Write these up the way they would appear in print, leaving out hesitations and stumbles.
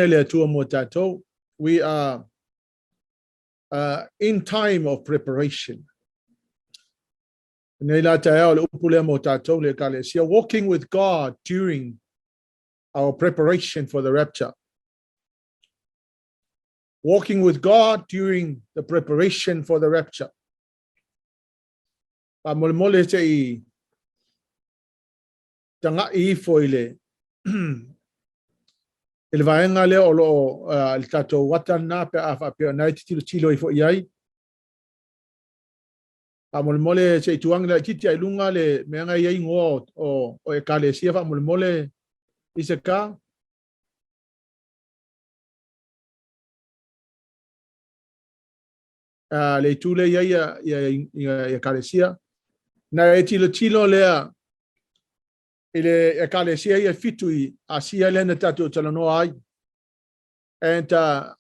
Le Atua mo tatou. We are in time of preparation. Nei la taeao le upu lea mo tatou le Ekalesia, walking with God during our preparation for the rapture. Walking with God during the preparation for the rapture. Faamolemole se i tagai ifo i le i le vaega lea o lo o le tatou ata lena pe a faapea o na e te tilotilo ifo i ai. Faamolemole se i tuagi laitiiti ai luga le mea na i ai igoa o Ekalesia faamolemole i se ka. Le itu lea i ai ia Ekalesia. Na e tilotilo lea i le Ekalesia ia fitu i Asia lea na tatou talanoa ai. And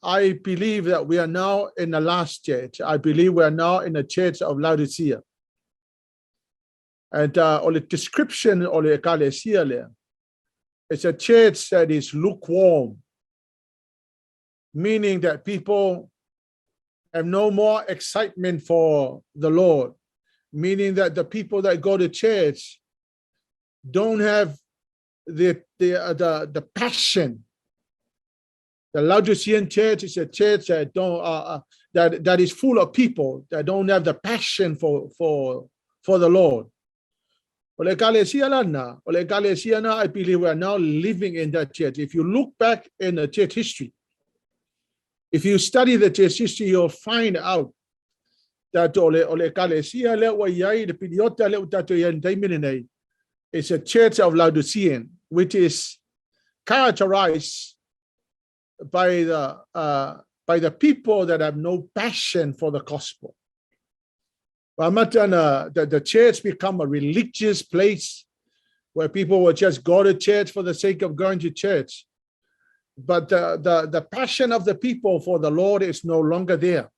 I believe that we are now in the last church. I believe we are now in the church of Laodicea. And o le description o le Ekalesia lea, it's a church that is lukewarm, meaning that people have no more excitement for the Lord, meaning that the people that go to church don't have the passion. The Laodicean church is a church that don't that that is full of people that don't have the passion for the Lord. O le Ekalesia lana, o le Ekalesia na, I believe we are now living in that church. If you look back in the church history, if you study the church history, you'll find out that o le Ekalesia lea ua i ai, le piliota lea ua tatou i ai i le taimi lenei, it's a church of Laodicean, which is characterized by the people that have no passion for the gospel. The church become a religious place where people will just go to church for the sake of going to church. But the passion of the people for the Lord is no longer there.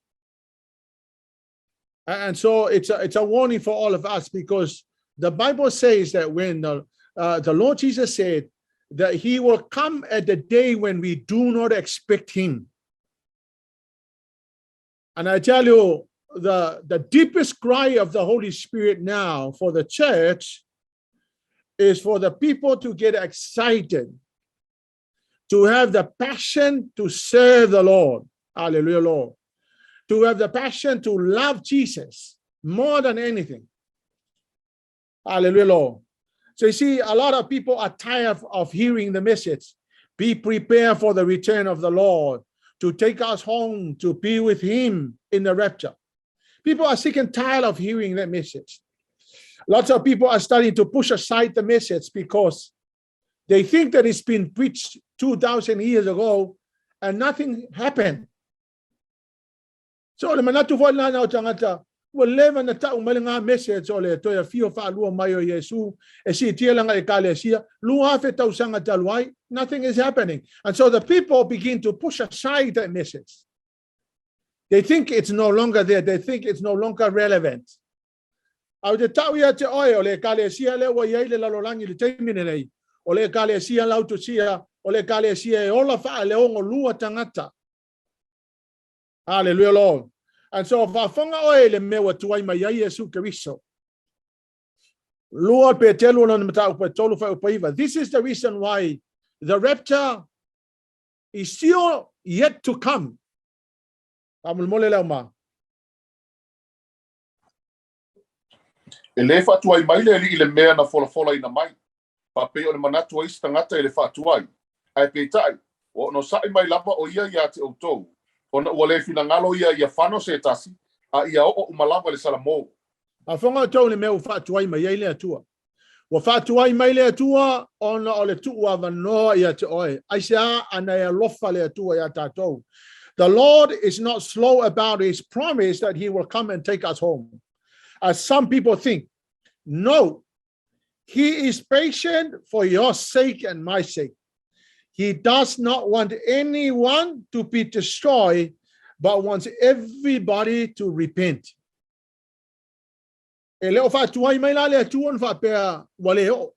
And so it's a warning for all of us because the Bible says that when the Lord Jesus said that he will come at the day when we do not expect him. And I tell you, the deepest cry of the Holy Spirit now for the church is for the people to get excited, to have the passion to serve the Lord. Hallelujah, Lord. To have the passion to love Jesus more than anything. Hallelujah, Lord. So you see, a lot of people are tired of hearing the message. Be prepared for the return of the Lord to take us home to be with him in the rapture. People are sick and tired of hearing that message. Lots of people are starting to push aside the message because they think that it's been preached 2,000 years ago and nothing happened. So le manatu foi lana o tagata, ua leva na tau mai lena message o le toe afio faalua mai o Iesu e siitia lana Ekalesia, 2000 tausaga talu ai, nothing is happening. And so the people begin to push aside that message. They think it's no longer there. They think it's no longer relevant. Ae ou te tau ia te oe o le Ekalesia lea ua i ai le lalolagi i le taimi lenei. O le Ekalesia Laotisia, o le Ekalesia e ola faaleogolua tagata. Hallelujah, Lord. And so faafofoga oe i le mea ua tuai mai ai Iesu Keriso. 2 Petelu lona mataupu e 3 fuaiupu 9. This is the reason why the rapture is still yet to come. Faamolemole leo ma. E lē faatuai mai le Alii i le mea na folafolaina mai, faapei o le manatu o isi tagata i le faatuai, ae peitai, ua onosaʻi mai lava o ia iā te ʻoutou, ona ua lē finagalo ia ia fano se tasi, a ia oo uma lava i le salamō. Faafofoga outou i le mea ua faatuai mai ai le Atua. Ua faatuai mai le Atua ona o le tuu avanoa ia te oe. Aisea ana e alofa le Atua iā tatou. The Lord is not slow about his promise that he will come and take us home, as some people think. No, he is patient for your sake and my sake. He does not want anyone to be destroyed, but wants everybody to repent. E le o faatuai mai la le Atua na faapea ua le oo.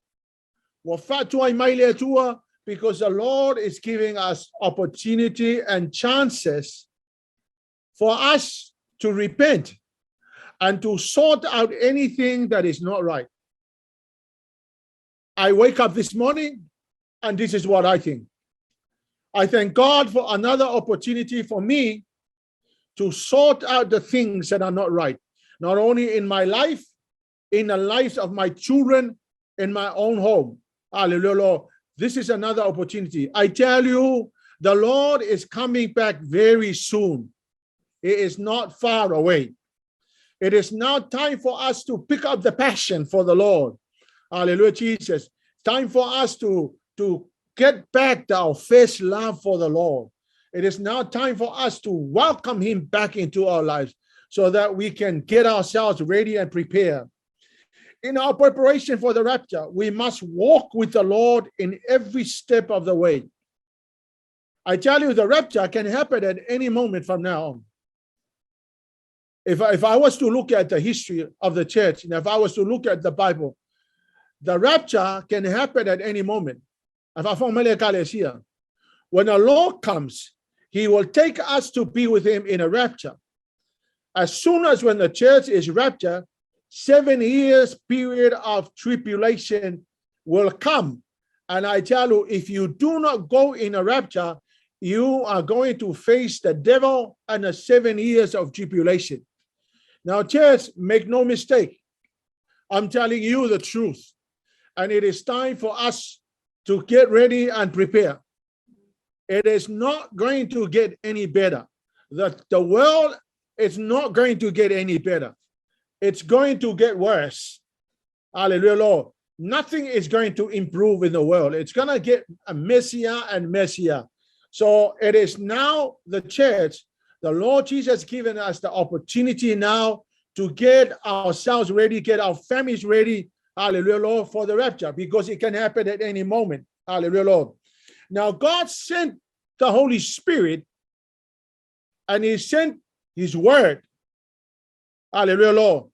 Ua faatuai mai le Atua Because the Lord is giving us opportunity and chances for us to repent and to sort out anything that is not right. I wake up this morning and this is what I think. I thank God for another opportunity for me to sort out the things that are not right, not only in my life, in the lives of my children, in my own home. Hallelujah, Lord. This is another opportunity. I tell you, the Lord is coming back very soon. It is not far away. It is now time for us to pick up the passion for the Lord. Hallelujah, Jesus. Time for us to get back to our first love for the Lord. It is now time for us to welcome him back into our lives so that we can get ourselves ready and prepared. In our preparation for the rapture, we must walk with the Lord in every step of the way. I tell you, the rapture can happen at any moment from now on. If I was to look at the history of the church, and if I was to look at the Bible, the rapture can happen at any moment. When the Lord comes, he will take us to be with him in a rapture. As soon as when the church is raptured, 7 years period of tribulation will come. And I tell you, if you do not go in a rapture, you are going to face the devil and the 7 years of tribulation. Now, church, make no mistake. I'm telling you the truth. And it is time for us to get ready and prepare. It is not going to get any better. The world is not going to get any better. It's going to get worse. Hallelujah, Lord. Nothing is going to improve in the world. It's going to get messier and messier. So it is now the church, the Lord Jesus has given us the opportunity now to get ourselves ready, get our families ready, hallelujah, Lord, for the rapture, because it can happen at any moment. Hallelujah, Lord. Now, God sent the Holy Spirit and he sent his word, hallelujah, Lord,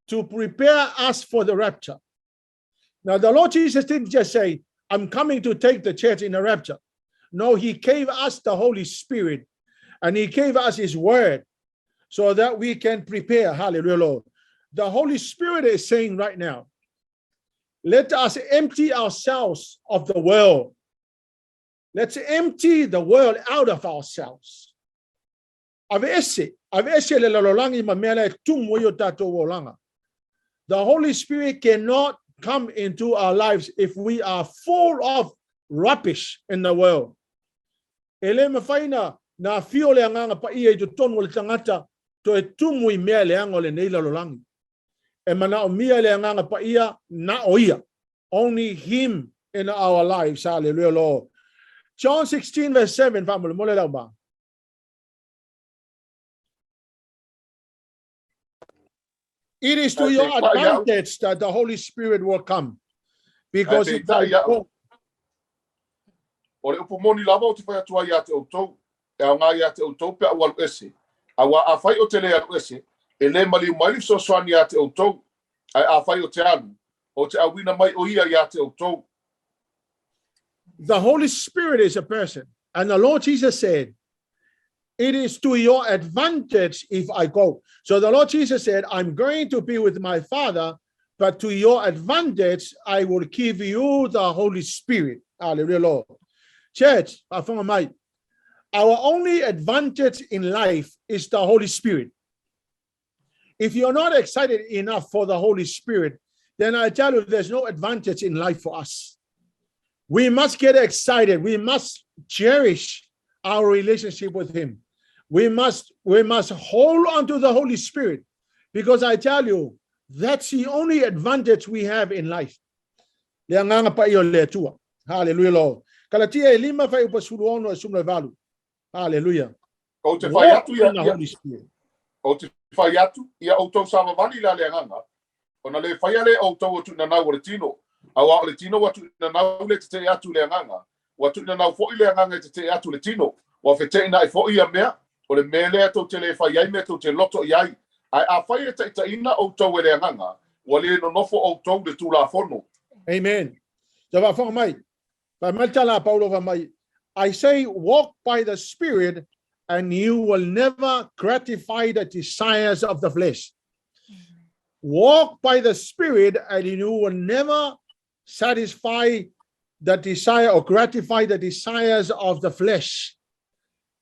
to prepare us for the rapture. Now, the Lord Jesus didn't just say, I'm coming to take the church in the rapture. No, he gave us the Holy Spirit and he gave us his word so that we can prepare. Hallelujah, Lord. The Holy Spirit is saying right now, let us empty ourselves of the world. Let's empty the world out of ourselves. Aveese le lalologi ma mea la e tumu ai o tātou olaga. The Holy Spirit cannot come into our lives if we are full of rubbish in the world. E le mawhai na afio le Agaga Paia i totonu o le tagata toe tumu i mea leaga o lenei lalolagi. E manaomia le Agaga Paia na o ia. Only him in our lives. Hallelujah, Lord. John 16 verse 7, faamolemole lau ma. It is to your advantage that the Holy Spirit will come. Because if I go, O le upu moni lava ou te fai atu ai ia te outou, e aoga ia te outou pe a ou alu ese, auā afai ou te le alu ese, e le maliu mai le fesoasoani ia te outou, ae afai ou te alu, ou te auina mai o ia ia te outou. The Holy Spirit is a person. And the Lord Jesus said, it is to your advantage if I go. So the Lord Jesus said, I'm going to be with my Father, but to your advantage, I will give you the Holy Spirit. Hallelujah, Lord. Church, our only advantage in life is the Holy Spirit. If you're not excited enough for the Holy Spirit, then I tell you, there's no advantage in life for us. We must get excited. We must cherish our relationship with him. We must hold on to the Holy Spirit, because I tell you, that's the only advantage we have in life. Le Agaga Paia o le Atua. Hallelujah, Lord. Kalatia e lima fai upa sulu ono e sumla valu. Hallelujah. Ou te whai atu ia, the Holy Spirit. Ou te whai atu ia outou savavali la le agaga, ona le whaia le outou o tuinanau o le tino, auā o le tino ua tuinanau le tetee atu le agaga, ua tuinanau foʻi le agaga i tetee atu le tino, ua feteʻinaʻi foʻi ia mea, o le mea lea tou te le fai ai mea tou te loto i ai, ae afai e taʻitaʻina outou e le agaga, ua le nonofo outou i le Tulafono. Amen. Sa faafofoga mai. Fai mai le tala a Paulo fai mai, I say walk by the Spirit and you will never gratify the desires of the flesh. Walk by the Spirit and you will never satisfy the desire or gratify the desires of the flesh.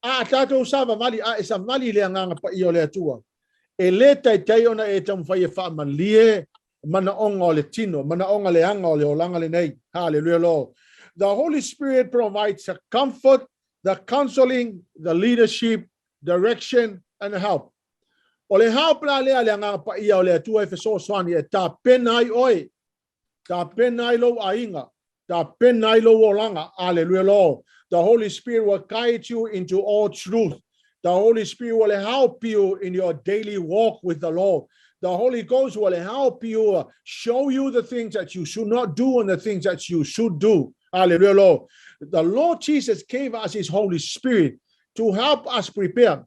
A tatou savavali, a e savali i le Agaga Paia o le Atua, e le taitai ona e taumafai e faamalie manaoga o le tino, manaoga leaga o le olaga lenei. Hallelujah, Lord. The Holy Spirit provides the comfort, the counseling, the leadership, direction, and help. O le help la lea le Agaga Paia o le Atua e fesoasoani e tapena ai oe, tapena ai lou aiga, tapena ai lou olaga. Hallelujah, Lord. The Holy Spirit will guide you into all truth. The Holy Spirit will help you in your daily walk with the Lord. The Holy Ghost will help you, show you the things that you should not do and the things that you should do. Hallelujah, Lord. The Lord Jesus gave us His Holy Spirit to help us prepare.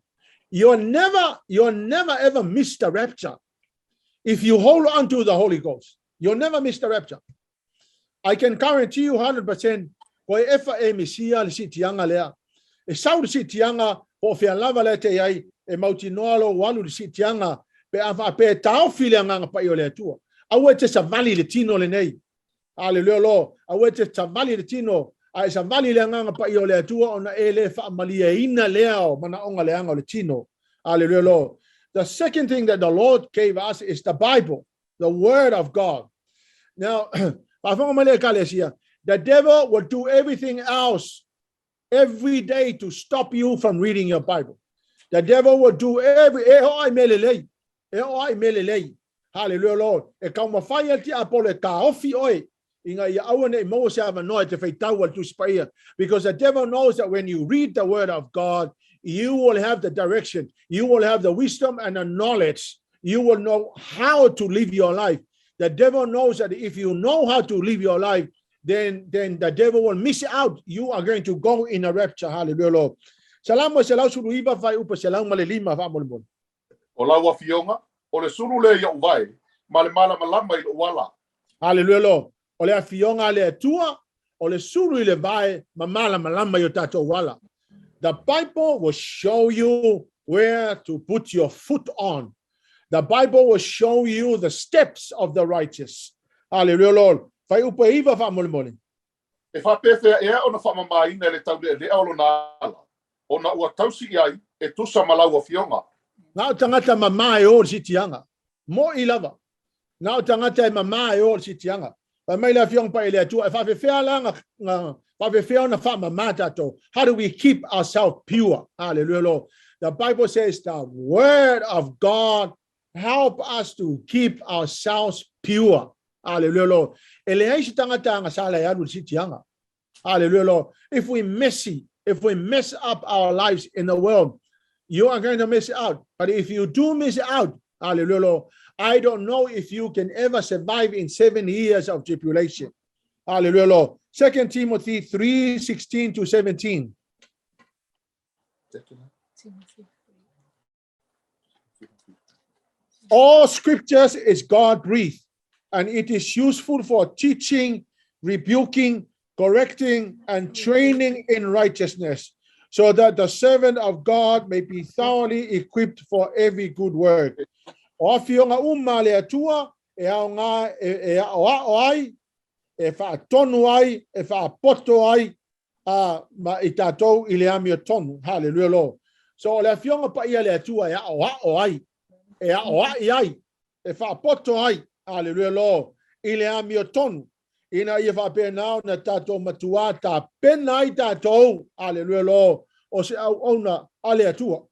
You'll never ever miss the rapture if you hold on to the Holy Ghost. You'll never miss the rapture. I can guarantee you 100%, koe efa e misia le siitiaga lea. E sau le siitiaga po o fea lava lea te ai e mautinoa lou alu i le siitiaga pe a faapea e taofi le Agaga Paia o le Atua. Aua e te savali i le tino lenei. Hallelujah, Lord. Aua e te savali i le tino, a e savali i le Agaga Paia o le Atua ona e le faamalieina lea o manaoga leaga o le tino. Hallelujah, Lord. The second thing that the Lord gave us is the Bible, the Word of God. Now, faafofoga mai le Ekalesia, the devil will do everything else every day to stop you from reading your Bible. The devil will do every e o ai mele lei. E o ai mele lei. Hallelujah, Lord. E taumafai e le tiapolo e taofi oe ina ia aua nei maua se avanoa e te faitau i le Tusi Paia. Because the devil knows that when you read the Word of God, you will have the direction, you will have the wisdom and the knowledge. You will know how to live your life. The devil knows that if you know how to live your life, then the devil will miss out. You are going to go in a rapture. Hallelujah, Lord. Salamo 119 fuaiupu 105 faamolemole. O lau afioga, o le sulu lea i ou vae, ma le malamalama i lou ala. Hallelujah, Lord. O le afioga a le Atua, o le sulu i le vae ma malamalama i o tatou ala. The Bible will show you where to put your foot on. The Bible will show you the steps of the righteous. Hallelujah, Lord. Fuaiupu 9 faamolemole. E faapefea ea ona faamamaina e le taulealea o lona ala, ona ua tausi i ai e tusa ma lau afioga. Na o tagata mamā e o i le siitiaga. Mo'i lava. Na o tagata e mamā e o i le siitiaga. Fai mai le Afioga Paia a le Atua, e faafefea la na faafefea ona faamamā tatou? How do we keep ourselves pure? Hallelujah, Lord. The Bible says the Word of God help us to keep ourselves pure. Hallelujah, Lord. E leai se tagata agasala e alu i le siitiaga. Hallelujah, Lord. If we messy, if we mess up our lives in the world, you are going to miss out. But if you do miss out, hallelujah, Lord, I don't know if you can ever survive in 7 years of tribulation. Hallelujah, Lord. Second Timothy 3 16 to 17. Timothy. All scriptures is God breathed, and it is useful for teaching, rebuking, correcting, and training in righteousness, so that the servant of God may be thoroughly equipped for every good work. O afioga uma a le Atua e aoga e aoao ai, e faatonu ai, e faapoto ai a ma i tatou i le amiotonu. Hallelujah, Lord. So o le Afioga Paia a le Atua e aoao ai, e aoai ai, e faapoto ai, hallelujah, Lord, i le amiotonu. Ina ia faapena ona tatou matuā tapena ai tatou, hallelujah, Lord, o se auauna a le Atua.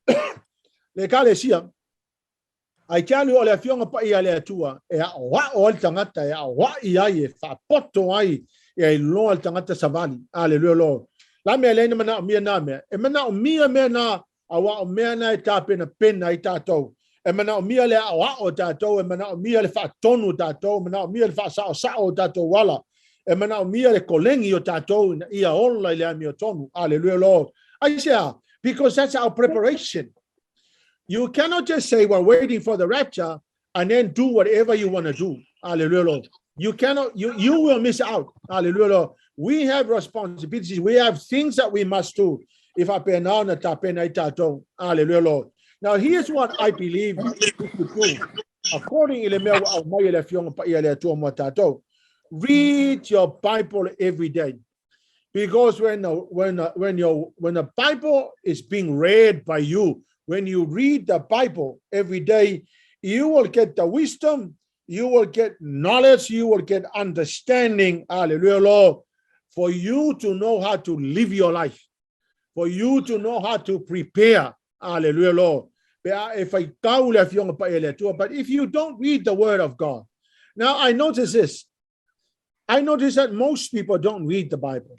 Le Ekalesia, I tell you, o le Afioga Paia a le Atua, e aoao ai le tagata, e aoai ai, e faapoto ai, e iloa le tagata savali. Hallelujah, Lord. La mea lea na manaomia nā mea. E manaomia mea nā, auā o mea na e tapenapena ai tatou. E manaomia le aoao o tatou, e manaomia le faatonu o tatou, e manaomia le faasaosao o tatou ala. E manaomia le kolegi o tatou ina ia ola i le amiotonu. Hallelujah, Lord. Aisea, because that's our preparation. You cannot just say we're waiting for the rapture and then do whatever you want to do. Hallelujah, Lord. You cannot, you will miss out. Hallelujah, Lord. We have responsibilities. We have things that we must do. E faapena ona tapena ai tatou. Hallelujah, Lord. Now, here's what I believe we should do. According i le mea ua aumai e le Afioga Paia a le Atua mo tatou. Read your Bible every day. Because when the Bible is being read by you, when you read the Bible every day, you will get the wisdom, you will get knowledge, you will get understanding, hallelujah, Lord, for you to know how to live your life, for you to know how to prepare, hallelujah, Lord. Pe a e faitau le Afioga Paia a le Atua. But if you don't read the Word of God, now I notice this. I notice that most people don't read the Bible.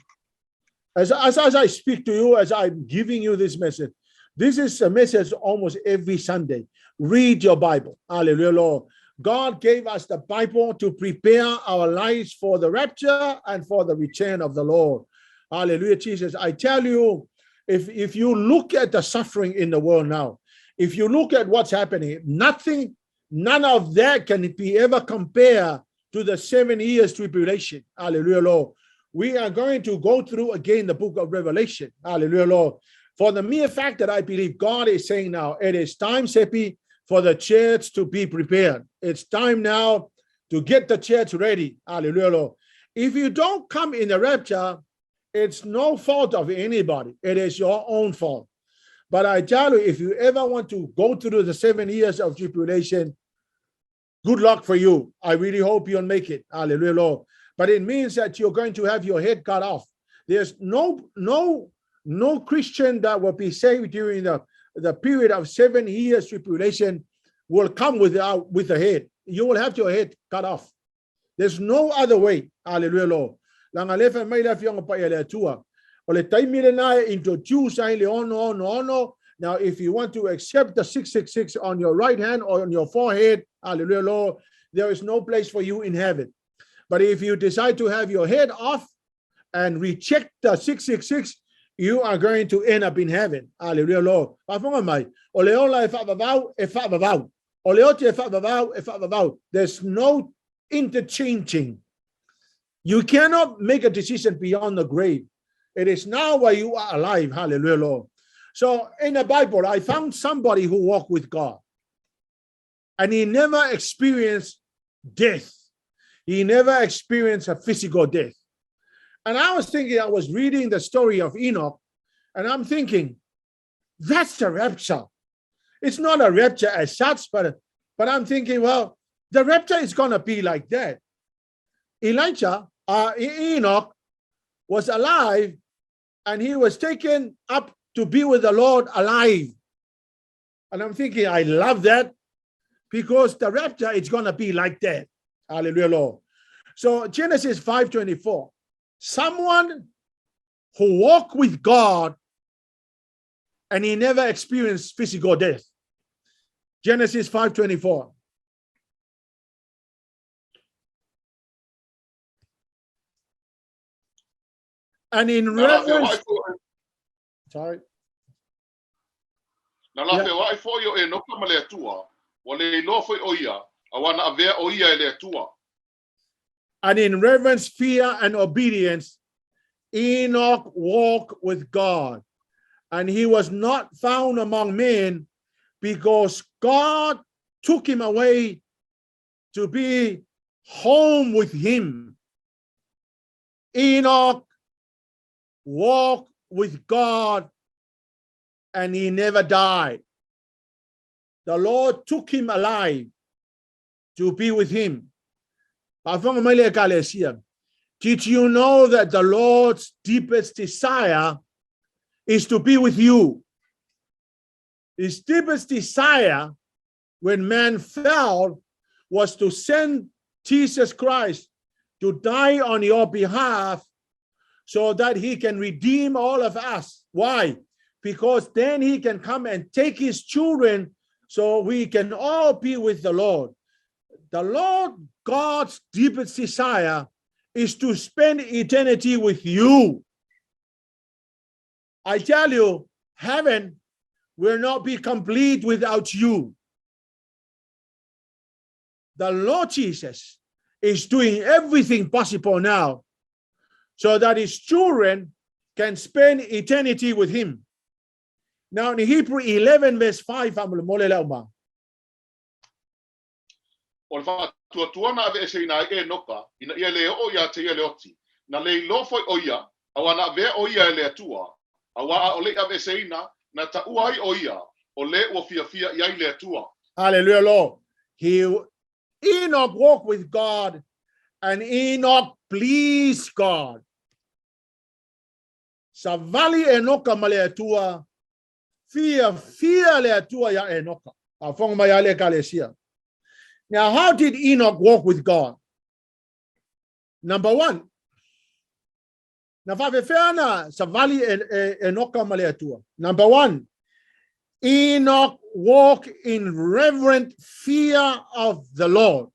As I speak to you, as I'm giving you this message, this is a message almost every Sunday. Read your Bible. Hallelujah, Lord. God gave us the Bible to prepare our lives for the rapture and for the return of the Lord. Hallelujah, Jesus. I tell you, if you look at the suffering in the world now, if you look at what's happening, nothing, none of that can be ever compared to the 7 years tribulation. Hallelujah, Lord. We are going to go through again the book of Revelation. Hallelujah, Lord. For the mere fact that I believe God is saying now, it is time, Seppi, for the church to be prepared. It's time now to get the church ready. Hallelujah, Lord. If you don't come in the rapture, it's no fault of anybody. It is your own fault. But I tell you, if you ever want to go through the 7 years of tribulation, good luck for you. I really hope you'll make it. Hallelujah, Lord. But it means that you're going to have your head cut off. There's no Christian that will be saved during the period of 7 years tribulation will come without with a head. You will have your head cut off. There's no other way. Hallelujah, Lord. Leaga lea fai mai le Afioga Paia a le Atua. O le taimi lena e introduce ai le 666. Now, if you want to accept the 666 on your right hand or on your forehead, hallelujah, Lord, there is no place for you in heaven. But if you decide to have your head off and reject the 666, you are going to end up in heaven. Hallelujah, Lord. Faafofoga mai, o le ola e faavavau, e faavavau. O le oti e faavavau, e faavavau. There's no interchanging. You cannot make a decision beyond the grave. It is now while you are alive. Hallelujah, Lord. So in the Bible, I found somebody who walked with God. And he never experienced death. He never experienced a physical death. And I was thinking, I was reading the story of Enoch, and I'm thinking, that's the rapture. It's not a rapture as such, but I'm thinking, well, the rapture is going to be like that. Elijah, Enoch was alive and he was taken up to be with the Lord alive. And I'm thinking, I love that because the rapture is going to be like that. Hallelujah, Lord. So Genesis 5:24, someone who walked with God and he never experienced physical death. Genesis 5:24. And in Na la fe reverence, wai fo sorry, Na la feoai foi o Enoka ma le Atua, ua le iloa foi o ia, auā na avea o ia e le Atua. And in reverence, fear, and obedience, Enoch walked with God. And he was not found among men because God took him away to be home with him. Enoch walked with God and he never died. The Lord took him alive to be with him. Faafofoga mai le Ekalesia. Did you know that the Lord's deepest desire is to be with you? His deepest desire when man fell was to send Jesus Christ to die on your behalf so that he can redeem all of us. Why? Because then he can come and take his children so we can all be with the Lord. The Lord God's deepest desire is to spend eternity with you. I tell you, heaven will not be complete without you. The Lord Jesus is doing everything possible now. So that his children can spend eternity with him. Now in Hebrew 11 verse 5, faamolemole le auma. O le faatuatua na aveeseina ai Enoka, ina ia le oo ia te ia le oti. Na le iloa foi o ia, auā na avea o ia e le Atua, auā a o le i aveeseina, na taua ai o ia, o le ua fiafia i ai le Atua. Hallelujah, Lord. Enoch walked with God and Enoch pleased God. Savali Enoka ma le Atua, fiafia le Atua ia Enoka. Faafofoga mai le ekalesia. Now, how did Enoch walk with God? Number one, na faafefea na savali Enoka ma le Atua. Number one, Enoch walked in reverent fear of the Lord.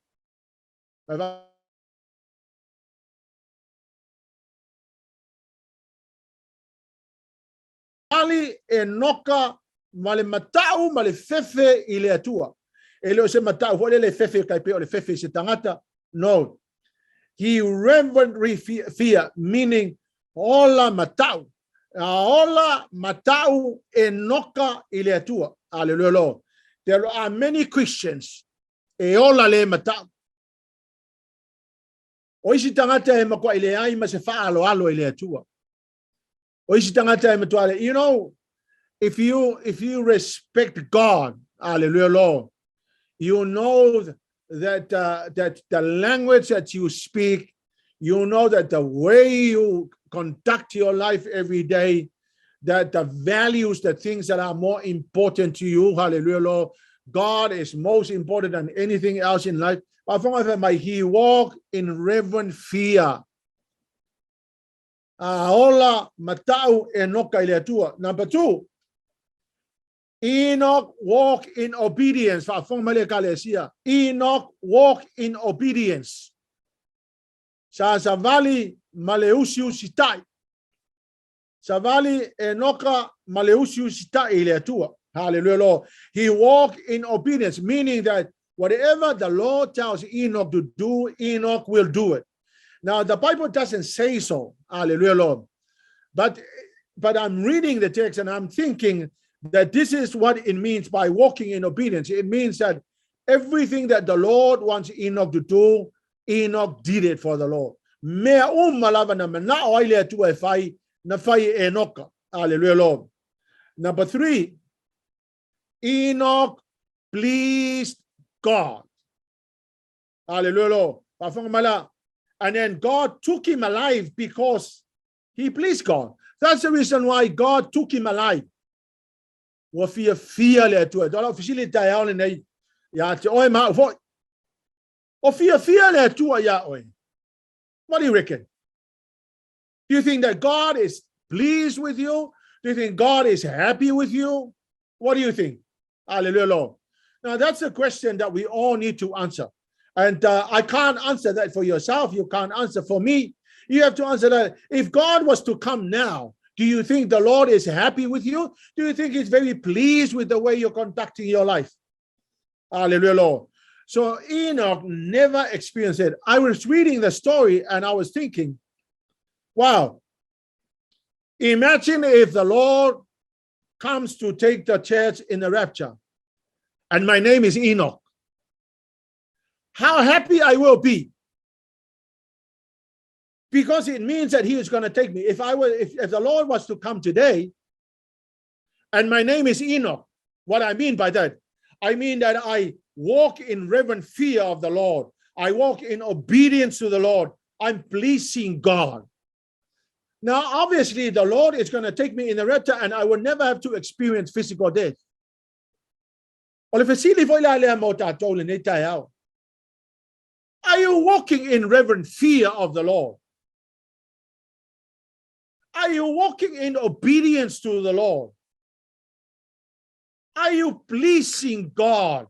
Savali Enoka ma le matau ma le fefe i le Atua. E le o se matau foi le fefe kai pe o le fefe se tagata. No. He reverently fear, meaning ola matau. Ola matau Enoka i le Atua. Hallelujah, Lord. There are many Christians e ola le matau. O isi tagata e matua i le ai ma se whaalo alo i le Atua. O isi tagata e matua le, if you respect God, hallelujah, Lord, you know that the language that you speak, you know that the way you conduct your life every day, that the values, the things that are more important to you, hallelujah, Lord, God is most important than anything else in life. He walked in reverent fear. Ola matau Enoka i le Atua. Number two, Enoch walk in obedience. Faafofoga mai le ekalesia. Enoch walk in obedience. Sa savali ma le usiusitai. Savali Enoka ma le usiusitai i le Atua. Hallelujah, Lord. He walked in obedience, meaning that whatever the Lord tells Enoch to do, Enoch will do it. Now, the Bible doesn't say so. Hallelujah, Lord. But I'm reading the text and I'm thinking that this is what it means by walking in obedience. It means that everything that the Lord wants Enoch to do, Enoch did it for the Lord. Mea uma lava na manao ai le Atua e fai, na fai e Enoka. Hallelujah, Lord. Number three, Enoch pleased God. Hallelujah, Lord. Faafofoga mai la. And then God took him alive because he pleased God. That's the reason why God took him alive. Ua fiafia le Atua. Tola o fisili taeao lenei. Ia te oe ma au foi. O fiafia le Atua ia oe. What do you reckon? Do you think that God is pleased with you? Do you think God is happy with you? What do you think? Hallelujah, Lord. Now, that's a question that we all need to answer. And I can't answer that for yourself. You can't answer for me. You have to answer that. If God was to come now, do you think the Lord is happy with you? Do you think he's very pleased with the way you're conducting your life? Hallelujah, Lord. So Enoch never experienced it. I was reading the story and I was thinking, wow, imagine if the Lord comes to take the church in the rapture and my name is Enoch. How happy I will be. Because it means that he is going to take me. If I were, if the Lord was to come today and my name is Enoch, what I mean by that, I mean that I walk in reverent fear of the Lord. I walk in obedience to the Lord. I'm pleasing God. Now, obviously, the Lord is going to take me in the rapture and I will never have to experience physical death. O le fesili foi la lea mo tatou lenei taeao. Are you walking in reverent fear of the Lord? Are you walking in obedience to the Lord? Are you pleasing God?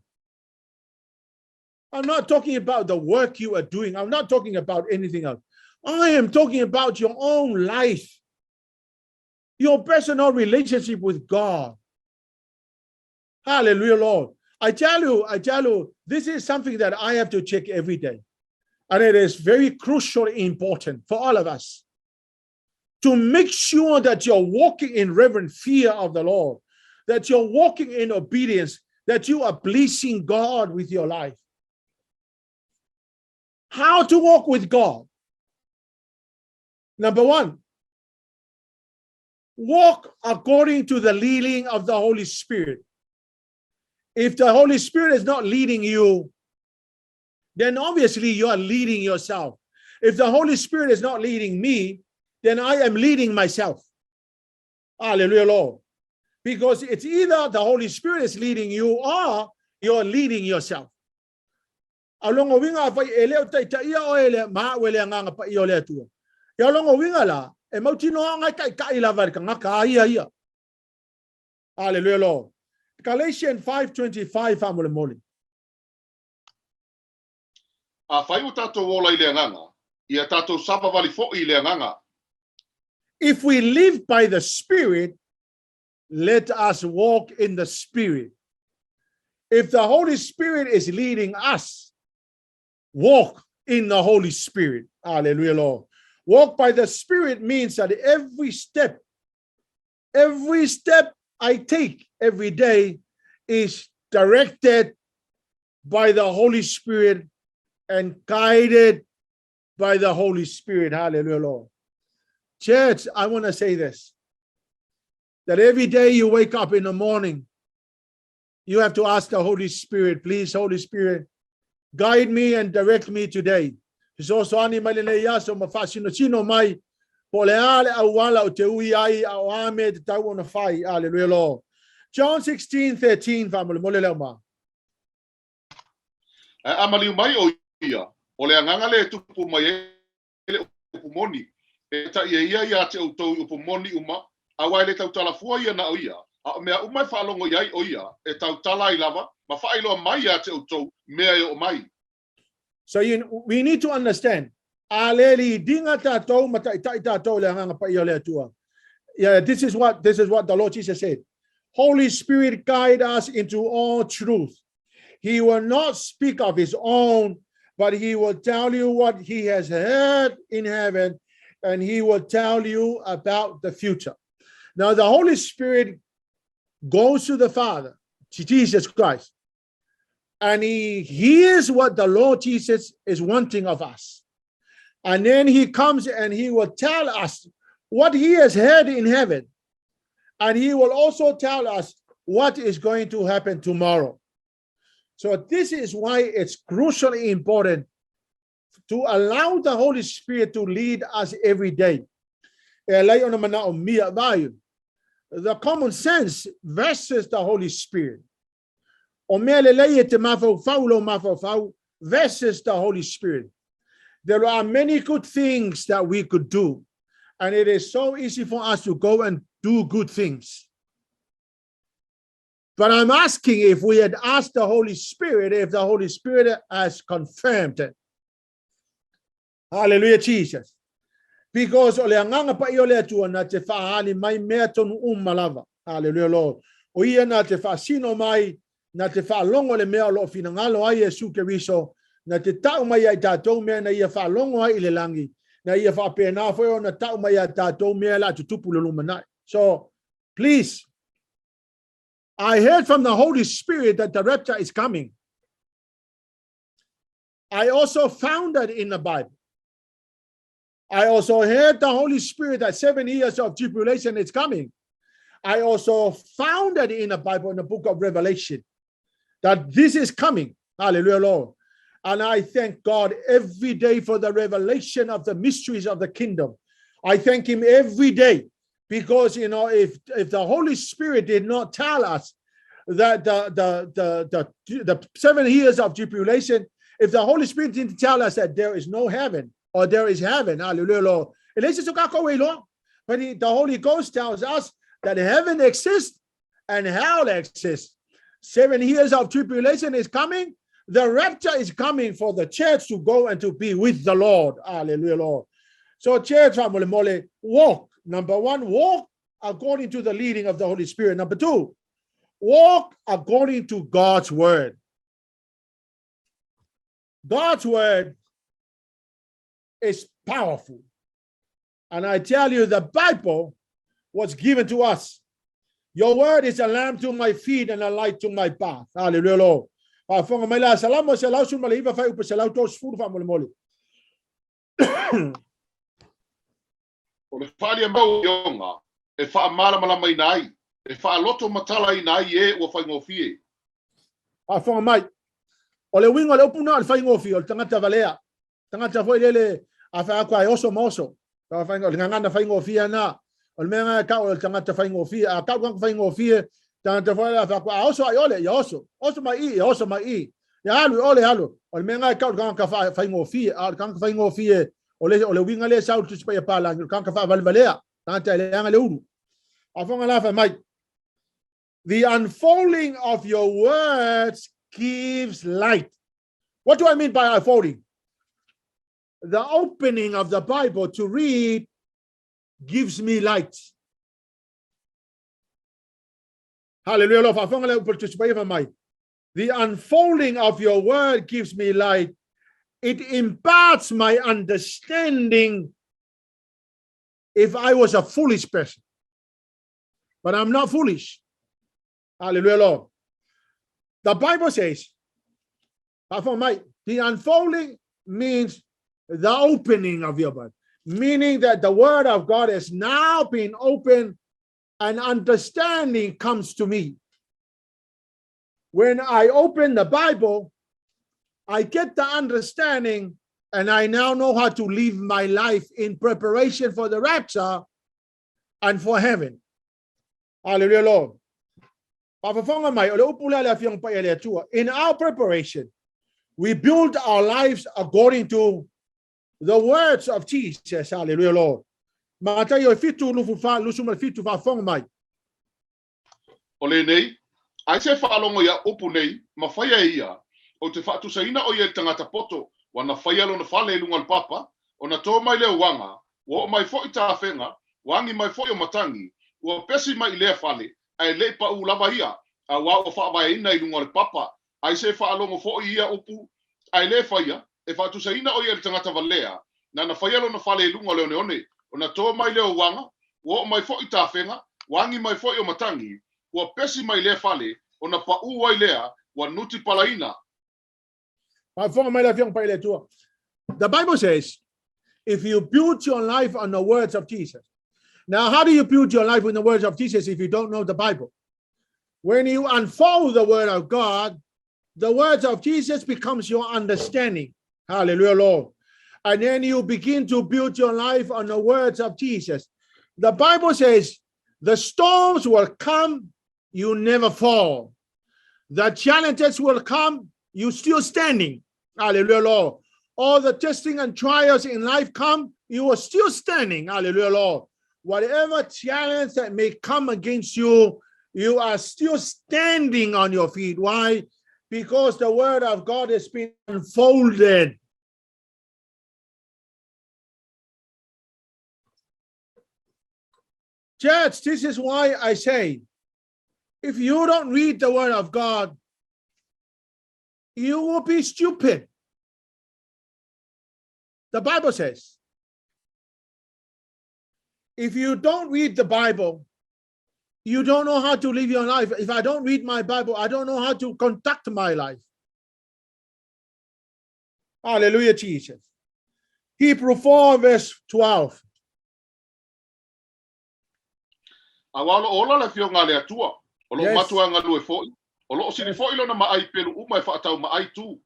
I'm not talking about the work you are doing. I'm not talking about anything else. I am talking about your own life, your personal relationship with God. Hallelujah, Lord. I tell you, this is something that I have to check every day. And it is very crucially important for all of us. To make sure that you're walking in reverent fear of the Lord, that you're walking in obedience, that you are pleasing God with your life. How to walk with God? Number one, walk according to the leading of the Holy Spirit. If the Holy Spirit is not leading you, then obviously you are leading yourself. If the Holy Spirit is not leading me, then I am leading myself. Hallelujah, Lord. Because it's either the Holy Spirit is leading you or you're leading yourself. A longa uiga afai e le o taitaia oe e le ma au e le Agaga Paia o le Atua. Ia longa uiga la, e mautinoa ona e taitai lava e le tagata a ia ia. Hallelujah, Lord. Galatians 5:25 faamolemole. Afai ua tatou ola i le Agaga, ia tatou savavali foi i le Agaga. If we live by the Spirit, let us walk in the Spirit. If the Holy Spirit is leading us, walk in the Holy Spirit. Hallelujah, Lord. Walk by the Spirit means that every step I take every day is directed by the Holy Spirit and guided by the Holy Spirit. Hallelujah, Lord. Church, I want to say this, that every day you wake up in the morning, you have to ask the Holy Spirit, "Please, Holy Spirit, guide me and direct me today. Fesoasoani mai lenei aso ma faasinosino mai po o le a le auala ou te ui ai a o a mea e tatau ona fai." Hallelujah, Lord. John 16, 13, faamolemole leo ma. Ae a maliu mai ʻo ia, ʻo le Agaga lea e tupu mai ai le upu moni, e taʻi e ia iā te ʻoutou i upu moni uma, auā e le tautala fua ia na o ia, a o mea uma e faalogo i ai ʻo ia, e tautala ai lava, ma faailoa mai iā te ʻoutou mea e oo mai. So we need to understand, a le leading-a tatou ma taitai tatou e le Agaga Paia o le Atua. Yeah, this is what the Lord Jesus said. Holy Spirit guide us into all truth. He will not speak of his own, but he will tell you what he has heard in heaven, and he will tell you about the future. Now, the Holy Spirit goes to the Father, to Jesus Christ, and he hears what the Lord Jesus is wanting of us. And then he comes and he will tell us what he has heard in heaven. And he will also tell us what is going to happen tomorrow. So this is why it's crucially important to allow the Holy Spirit to lead us every day. E ala ai ona manaomia vai. The common sense versus the Holy Spirit. O mea lelei e te mafaufau lo mafaufau versus the Holy Spirit. There are many good things that we could do. And it is so easy for us to go and do good things. But I'm asking if we had asked the Holy Spirit, if the Holy Spirit has confirmed it. Hallelujah, Jesus. Because o le Agaga Paia o le Atua na te faaali mai mea tonu uma lava. Hallelujah, Lord. O ia na te faasino mai, na te faalogo le mea o lo o finagalo ai Iesu Keriso, na te tau mai ai tatou mea na ia faalogo ai i le lagi, na ia faapena foi ona tau mai a tatou mea la tutupu le lumanai. So, please, I heard from the Holy Spirit that the rapture is coming. I also found that in the Bible. I also heard the Holy Spirit that 7 years of tribulation is coming. I also found that in the Bible, in the book of Revelation, that this is coming. Hallelujah, Lord. And I thank God every day for the revelation of the mysteries of the kingdom. I thank Him every day because if the Holy Spirit did not tell us that the 7 years of tribulation, if the Holy Spirit didn't tell us that there is no heaven or there is heaven, hallelujah, Lord. But the Holy Ghost tells us that heaven exists and hell exists. 7 years of tribulation is coming. The rapture is coming for the church to go and to be with the Lord. Hallelujah, Lord. So, church family, walk. Number one, walk according to the leading of the Holy Spirit. Number two, walk according to God's word. God's word is powerful. And I tell you, the Bible was given to us. Your word is a lamp to my feet and a light to my path. Hallelujah, Lord. Faafofoga mai la Salamo 119 fuaiupu 130 faamolemole. O le faaalia mai o ioga e faamalamalamaina ai, e faaloto matalaina ai e ua faigofie. Faafofoga mai. O le uiga o le upu na o le faigofie, o le tagata valea. Tagata foi lele a fai atu e oso ma oso. O le gagana faigofie na. O le mea na e tau o le tagata faigofie. A tau tagata faigofie, tagata foi lele a fai atu a oso ai ole, ia oso. Oso mai i, ia oso mai i. Ia alu i ole, alu. O le mea na e tau o le tagata faigofie. A o le tagata faigofie, o le, o le uiga lea e sau i le Tusi Paia Papalagi, o le tagata faavalevalea. Tagata e leaga le ulu. Faafofoga la fai mai. The unfolding of your words gives light. What do I mean by unfolding? The opening of the Bible to read gives me light. Hallelujah. Lo faafofoga le upu a le Tusi Paia fai mai. The unfolding of your word gives me light. It imparts my understanding if I was a foolish person. But I'm not foolish. Hallelujah, Lord. The Bible says, faafofoga mai, the unfolding means the opening of your Bible, meaning that the word of God has now been opened and understanding comes to me. When I open the Bible, I get the understanding and I now know how to live my life in preparation for the rapture and for heaven. Hallelujah, Lord. Faafofoga mai, o le upu lea a le Afioga Paia a le Atua. In our preparation, we build our lives according to the words of Jesus. Hallelujah, Lord. Mataio e fitu, lufu fa, lusu ma le fitu, faafofoga mai. O lenei, ai se faalogo ia upu nei, ma faia e ia, ou te faatusaina o ia i le tagata poto, ua na faia lona fale i luga o le papa, ona tō mai lea uaga, ua oo mai foi tafega, ua agi mai foi o matagi, ua pesi mai i lea fale, ae le i paʻū lava ia, auā ua faavaeina i luga o le papa, ai se faalogo foi ia upu, ae le faia, e faatusaina o ia i le tagata valea, nana faia lona fale i luga o le oneone, ona tō mai lea o uaga, ua oo mai foi tafega, ua agi mai foi o matagi, ua pesi mai i lea fale, ona paʻū ai lea, ua nutipalaina. Faafofoga mai le Afioga Paia i le Atua. The Bible says, if you build your life on the words of Jesus. Now, how do you build your life on the words of Jesus if you don't know the Bible? When you unfold the word of God, the words of Jesus becomes your understanding. Hallelujah, Lord. And then you begin to build your life on the words of Jesus. The Bible says the storms will come, you never fall. The challenges will come, you still standing. Hallelujah, Lord. All the testing and trials in life come, you are still standing. Hallelujah, Lord. Whatever challenge that may come against you, you are still standing on your feet. Why? Because the word of God has been unfolded. Church, this is why I say, if you don't read the word of God, you will be stupid. The Bible says, if you don't read the Bible, you don't know how to live your life. If I don't read my Bible, I don't know how to conduct my life. Hallelujah, Jesus. Hebrew 4, verse 12. Auā o loo ola le Afioga a le Atua, o loo matua galue foi, o loo sili foi lona maai i pelu uma e faatau maai tu.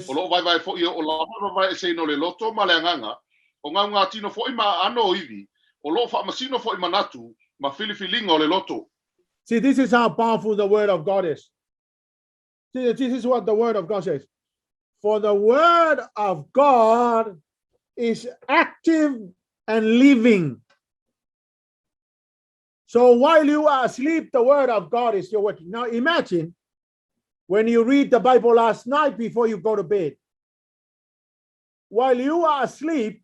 O loo vaevae foi e oo lava le vavaeeseina o le loto ma le agaga, o gaugatino foi ma aano o ivi, o loo faamasino foi manatu ma filifiliga o le loto. See, this is how powerful the word of God is. See, this is what the word of God says. For the word of God is active and living. So while you are asleep, the word of God is still working. Now imagine when you read the Bible last night before you go to bed. While you are asleep,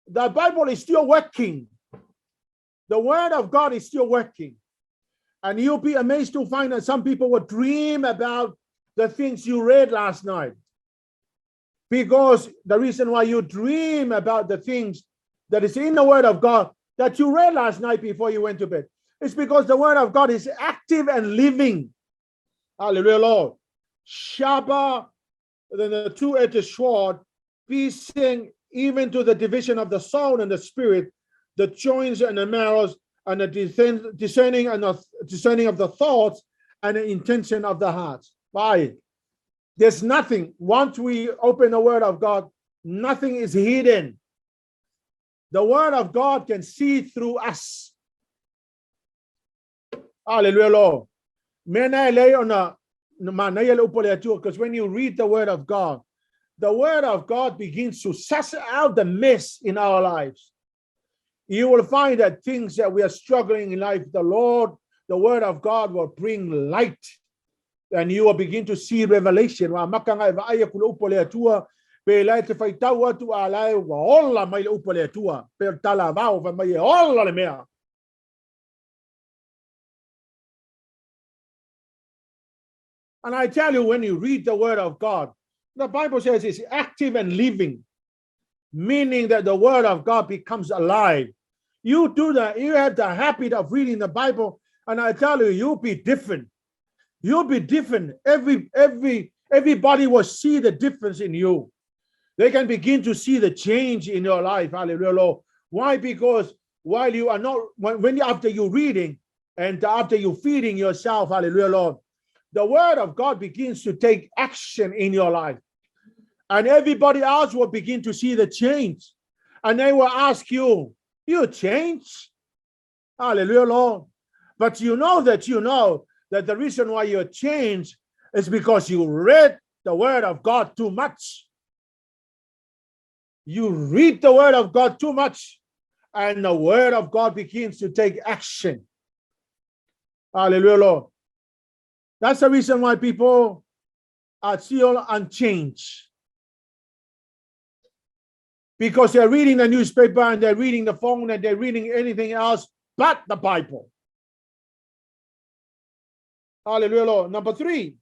the Bible is still working. The word of God is still working. And you'll be amazed to find that some people will dream about the things you read last night. Because the reason why you dream about the things that is in the Word of God that you read last night before you went to bed. It's because the Word of God is active and living. Hallelujah, Lord. Sharper than the two-edged sword, piercing even to the division of the soul and the spirit, the joints and the marrows, and the discerning and the discerning of the thoughts and the intention of the heart. Why? There's nothing. Once we open the Word of God, nothing is hidden. The Word of God can see through us. Hallelujah, Lord. Because when you read the Word of God, the Word of God begins to suss out the mess in our lives. You will find that things that we are struggling in life, the Lord, the Word of God will bring light. And you will begin to see revelation. Wa makanga e vaai aku le upu a le Atua, pe lai te whaitau atu a lai ua ola mai le upu a le Atua, pe o le tala vao fai mai e ola le mea. And I tell you, when you read the Word of God, the Bible says it's active and living, meaning that the Word of God becomes alive. You do that, you have the habit of reading the Bible, and I tell you, you'll be different. You'll be different. Everybody will see the difference in you. They can begin to see the change in your life. Hallelujah, Lord. Why? Because while you are not, when you, after you reading and after you feeding yourself, hallelujah, Lord, the Word of God begins to take action in your life. And everybody else will begin to see the change. And they will ask you, you change? Hallelujah, Lord. But you know that you know that the reason why you change is because you read the Word of God too much. You read the Word of God too much, and the Word of God begins to take action. Hallelujah, Lord. That's the reason why people are still unchanged. Because they're reading the newspaper and they're reading the phone and they're reading anything else but the Bible. Hallelujah, Lord. Number 3,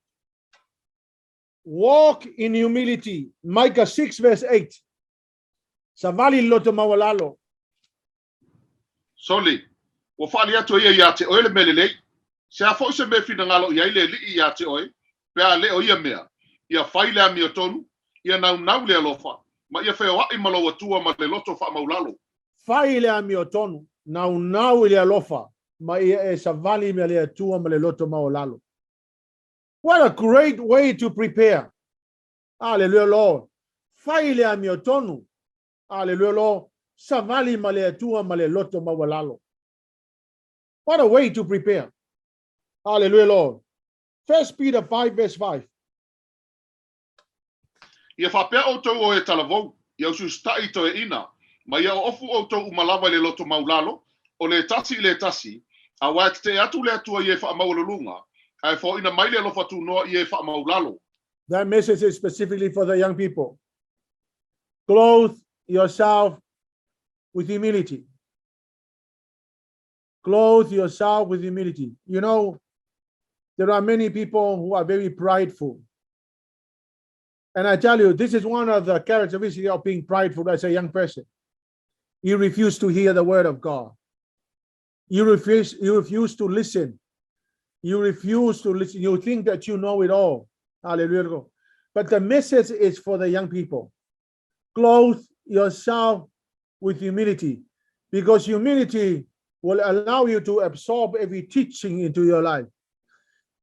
walk in humility. Micah 6 verse 8. Savali loto maualalo. Soli, ua faali atu e ia iā te oe le mea lelei. Se a foi se mea e finagalo i ai le Alii iā te oe, pe a le o ia mea, ia fai le amiotonu, ia naunau le alofa, ma ia feoaʻi ma lou Atua ma le loto faamaulalo. Fai le amiotonu, naunau i le alofa, ma ia e savali ma le Atua ma le loto maualalo. What a great way to prepare. Hallelujah, Lord. Fai le amiotonu. Hallelujah, Lord. Savali ma le Atua ma le loto maualalo. What a way to prepare. Hallelujah, Lord. 1 Peter 5 verse 5. Ia faapea outou o e talavou, ia usiusitaʻi i toeaina, ma ia oofu outou uma lava i le loto maulalo, o le tasi i le tasi, auā e tetee atu le Atua i e faamaualuluga, ae foaina mai le alofa tunoa i e faamaulalo. That message is specifically for the young people. Clothe yourself with humility. Clothe yourself with humility. You know, there are many people who are very prideful. And I tell you, this is one of the characteristics of being prideful as a young person. You refuse to hear the word of God. You refuse to listen. You refuse to listen. You think that you know it all. Hallelujah. But the message is for the young people. Clothe yourself with humility, because humility will allow you to absorb every teaching into your life.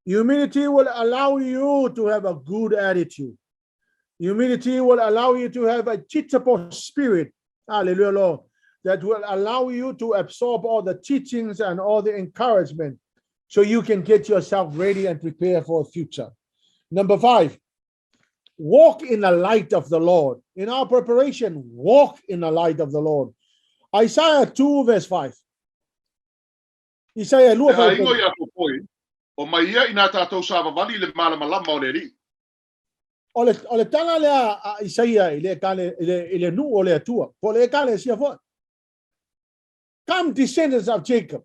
Humility will allow you to have a good attitude. Humility will allow you to have a teachable spirit. Hallelujah, Lord. That will allow you to absorb all the teachings and all the encouragement so you can get yourself ready and prepare for the future. Number 5, walk in the light of the Lord. In our preparation, walk in the light of the Lord. Isaiah 2 verse 5. Isaiah lua E fai aiga o Iakopo e, o mai ia inā tātou savavali i le malamalama o le Alii. O le tala lea a Isaia i le ekale, i le nuu o le Atua, po o le ekalesia foi. Come, descendants of Jacob,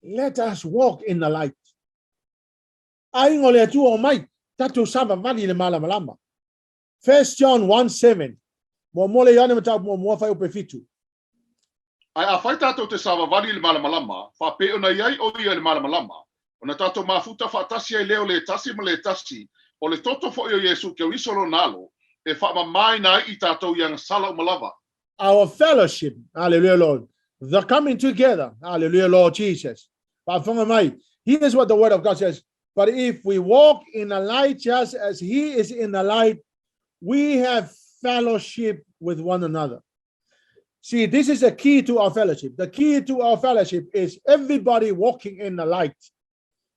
let us walk in the light. Aiga o le Atua o mai, tatou savavali i le malamalama. 1 John 1:7. Muamua le Ioane mataupu muamua fai upe fitu. Ae afai tatou te savavali i le malamalama, faapei ona i ai o ia i le malamalama, ona tatou mafuta faatasi ai lea o le tasi ma le tasi, o le toto foi o Iesu Keriso lona Alo, e faamamaina ai i tatou i agasala uma lava. Our fellowship, hallelujah, Lord, the coming together, hallelujah, Lord Jesus. Faafofoga mai. Here's what the word of God says. But if we walk in the light just as he is in the light, we have fellowship with one another. See, this is the key to our fellowship. The key to our fellowship is everybody walking in the light.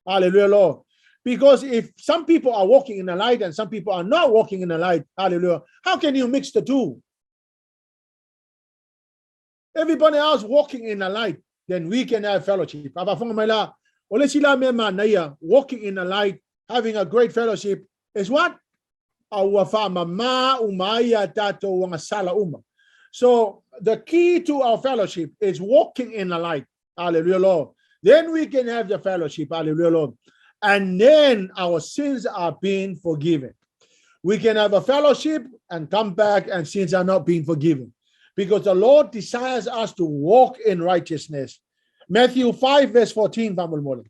Hallelujah, Lord. Because if some people are walking in the light and some people are not walking in the light, hallelujah, how can you mix the two? Everybody else walking in the light, then we can have fellowship. Faafofoga mai la, o le isi la mea manaia, walking in the light, having a great fellowship, is what? A ua faamamā uma ai a tatou agasala uma. So the key to our fellowship is walking in the light. Hallelujah, Lord. Then we can have the fellowship. Hallelujah, Lord. And then our sins are being forgiven. We can have a fellowship and come back and sins are not being forgiven. Because the Lord desires us to walk in righteousness. Matthew 5, verse 14, faamolemole.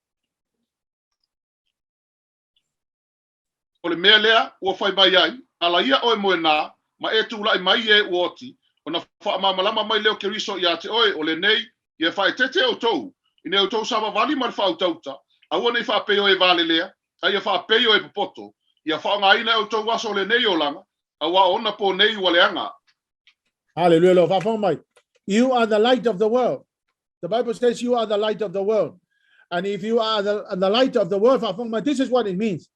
O le mea lea ua fai mai ai, ala ia oe moenā, ma e tulai mai i e ua oti, ona faamalamalama mai lea o Keriso iā te oe, o lenei, ia faaeteete outou, ina ia outou savavali ma le faautauta, aua ne i faapei o e valelea, a ia faapei o e popoto, ia faaaogaina e outou aso o lenei olaga, auā o ona pō nei ua leaga. Hallelujah, Lord. Faafofoga mai. You are the light of the world. The Bible says you are the light of the world. And if you are the light of the world, faafofoga mai, this is what it means.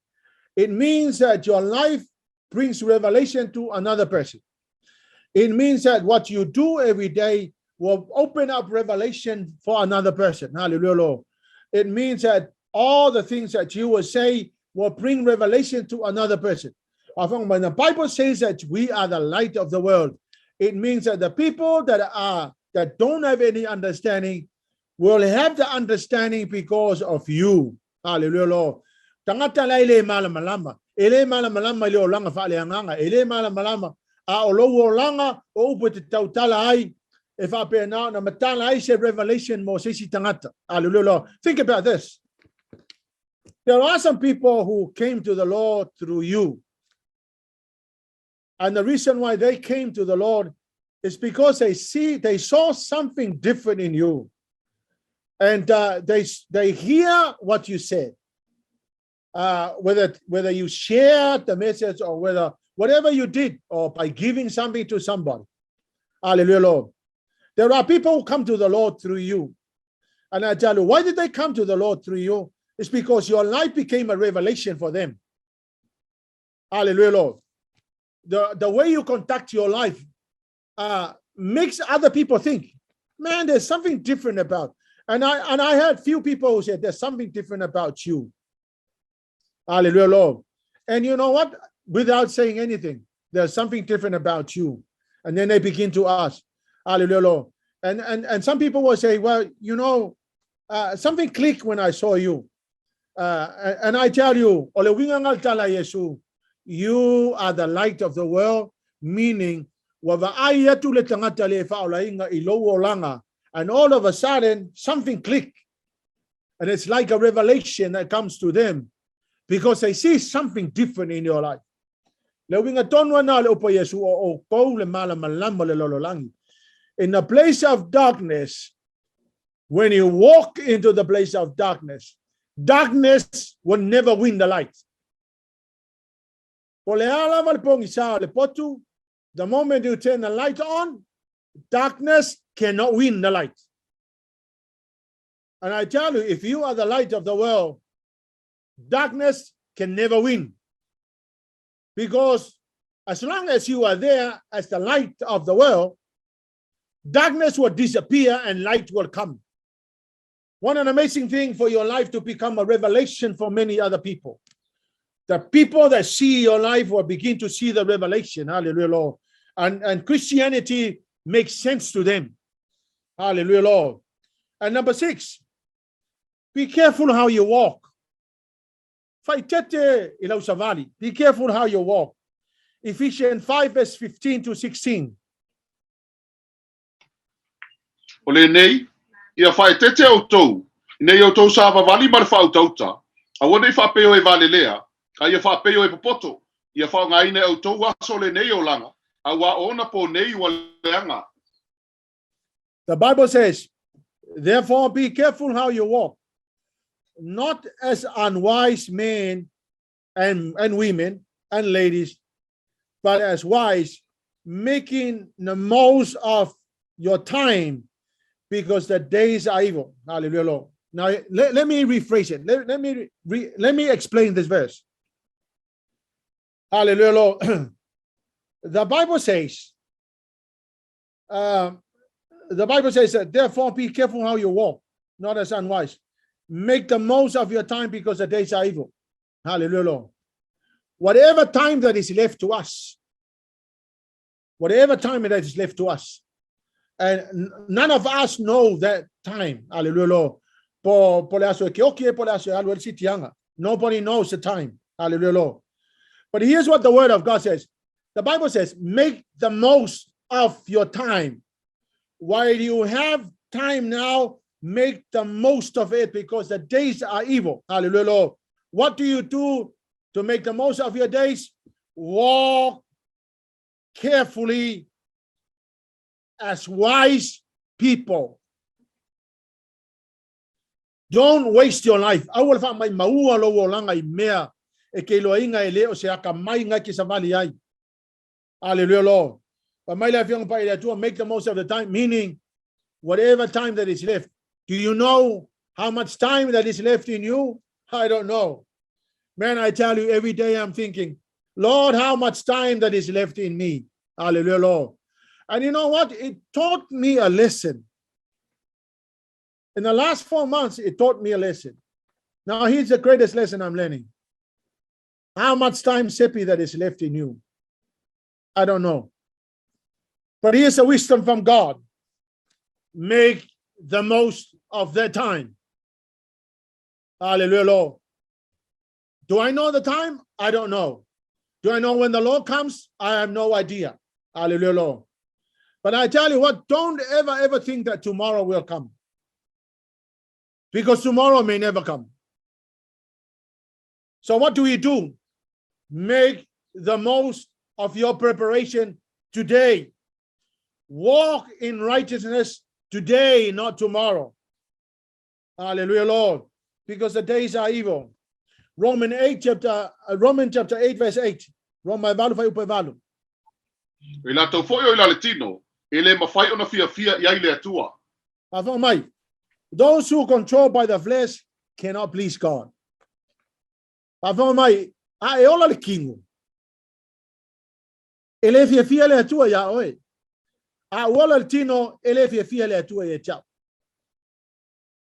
It means that your life brings revelation to another person. It means that what you do every day will open up revelation for another person. Hallelujah, Lord. It means that all the things that you will say will bring revelation to another person. When the Bible says that we are the light of the world, it means that the people that don't have any understanding will have the understanding because of you. Hallelujah, Lord. Tagata la e le malamalama. E le malamalama i le olaga faaleagaga. E le malamalama. A o lou olaga o upu e te tautala ai e faapena ona matala ai se revelation mo se isi tagata. Hallelujah, Lord. Think about this. There are some people who came to the Lord through you. And the reason why they came to the Lord is because they saw something different in you. And they hear what you said. Whether you shared the message or whether whatever you did, or by giving something to somebody. Hallelujah, Lord. There are people who come to the Lord through you. And I tell you, why did they come to the Lord through you? It's because your life became a revelation for them. Hallelujah, Lord. The way you conduct your life makes other people think, man, there's something different about. And I had few people who said, there's something different about you. Hallelujah, Lord. And you know what? Without saying anything, there's something different about you. And then they begin to ask, hallelujah, Lord. And some people will say, well, something clicked when I saw you. And I tell you, o le uiga o le tala a Iesu, you are the light of the world, meaning, ua vaai atu le tagata le faaolaina i lou olaga, and all of a sudden, something clicked. And it's like a revelation that comes to them because they see something different in your life. Le uiga tonu lena o le upu a Iesu o outou le malamalama o le lalolagi. In the place of darkness, when you walk into the place of darkness, darkness will never win the light. Po o le a lava le pogisa o le potu, the moment you turn the light on, darkness cannot win the light. And I tell you, if you are the light of the world, darkness can never win. Because as long as you are there as the light of the world, darkness will disappear and light will come. What an amazing thing for your life to become a revelation for many other people. The people that see your life will begin to see the revelation. Hallelujah, Lord. And Christianity makes sense to them. Hallelujah, Lord. And number six, be careful how you walk. Faaeteete i lau savali. Be careful how you walk. Ephesians 5, verse 15 to 16. O lenei, ia faaeteete outou, ina ia outou savavali ma le faautauta, aua ne i faapei o e valelea, a ia faapei o e popoto, ia faaaogaina e outou aso o lenei olaga, auā o ona pō nei ua leaga. The Bible says, Therefore be careful how you walk, not as unwise men and women and ladies, but as wise, making the most of your time because the days are evil. Hallelujah, Lord. Now, let me rephrase it. Let me explain this verse. Hallelujah, Lord. The Bible says, that therefore be careful how you walk, not as unwise. Make the most of your time because the days are evil. Hallelujah, Lord. Whatever time that is left to us, whatever time that is left to us, and none of us know that time. Hallelujah, Lord. Po po le aso e ke oki e po le aso e alu e le sitianga. Nobody knows the time. Hallelujah, Lord. But here's what the word of God says. The Bible says, make the most of your time. While you have time now, make the most of it because the days are evil. Hallelujah, Lord. What do you do to make the most of your days? Walk carefully as wise people. Don't waste your life. Aua le faamaimaua lou olaga i mea e ke iloaina e le o se akamai e te savali ai. Hallelujah, Lord. But mai le Afioga Paia i le Atua, make the most of the time, meaning whatever time that is left. Do you know how much time that is left in you? I don't know. Man, I tell you, every day I'm thinking, Lord, how much time that is left in me. Hallelujah, Lord. And you know what? It taught me a lesson. In the last 4 months, it taught me a lesson. Now, here's the greatest lesson I'm learning. How much time, Seppi, that is left in you? I don't know. But here's a wisdom from God. Make the most of that time. Hallelujah, Lord. Do I know the time? I don't know. Do I know when the Lord comes? I have no idea. Hallelujah, Lord. But I tell you what, don't ever, ever think that tomorrow will come. Because tomorrow may never come. So what do we do? Make the most of your preparation today. Walk in righteousness today, not tomorrow. Hallelujah, Lord. Because the days are evil. Roman chapter 8, verse 8. Roma e valu fuaiupu e valu. O i latou foi o i la le tino, e le mafai ona fiafia i ai le Atua. Faafofoga mai. Those who control by the flesh cannot please God. Faafofoga mai, a e ola le tino. E le fiafia le Atua iā oe. A ua ola le tino, e le fiafia le Atua ia te au.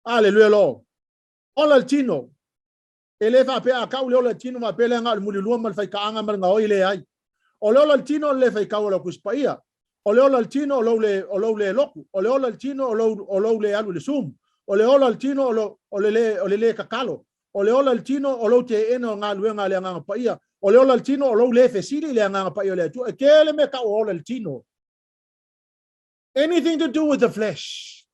Hallelujah, Lord. Ola le tino. E le faapea a kau le ola le tino faapea le aga o le mulilua ma le faikaaga ma le gaoi le ai. O le ola le tino o le le faitau o le Tusi Paia. O le ola le tino o lou le, o lou le loku. O le ola le tino o lou le alu i le Zoom. O le ola le tino o le le tatalo. O le ola le tino o lou teena o galuega a le Agaga Paia. O le ola le tino o lou le fesili i le Agaga Paia o le Atua. E tele mea tau o ola le tino. Anything to do with the flesh.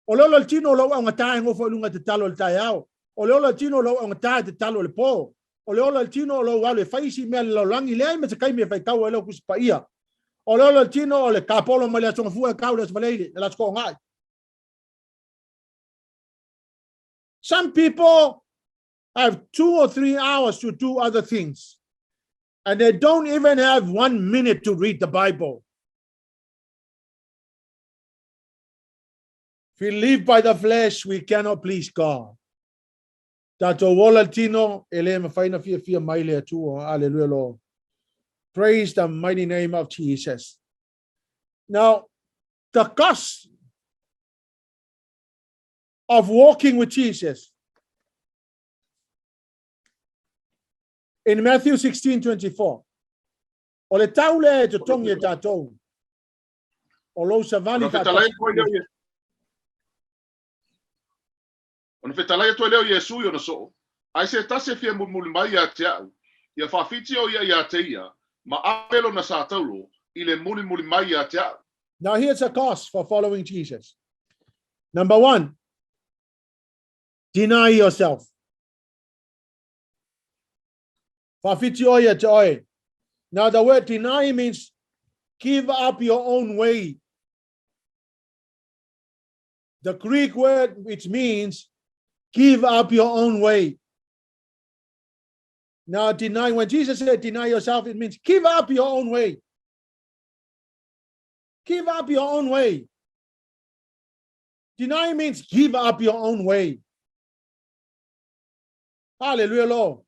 O le ola le tino o lou augatā e nofo i luga tatalo i le taeao. O le ola le tino o lou augatā e tatalo i le pō. O le ola le tino o lou alu e fai isi mea le lalolagi leai ma se taimi e faitau ai lau Tusi Paia. O le ola le tino o le kapolo mai le Aso Gafua e kau le Aso Faraile, le Aso Toonai. Some people have 2 or 3 hours to do other things, and they don't even have one minute to read the Bible. If we live by the flesh, we cannot please God. Tatou ola le tino, e le mafai ona fiafia mai le Atua. Hallelujah, Lord. Praise the mighty name of Jesus. Now, the cost of walking with Jesus. In Matthew 16:24, o le tau lea e totogi e tatou. O lou savali Ona fetalai atu ai lea o Iesu. Ona fetalai atu ai lea o Iesu i ona soo, ai se tasi e fia mulimuli mai ia te au, ia faafiti o ia iā te ia, ma ave lona sa taulo i le mulimuli mai ia te au. Now here's a cost for following Jesus. Number one, deny yourself. Faafiti oe ia te oe. Now the word deny means give up your own way. The Greek word which means give up your own way. Now deny, when Jesus said deny yourself, it means give up your own way. Give up your own way. Deny means give up your own way. Hallelujah, Lord.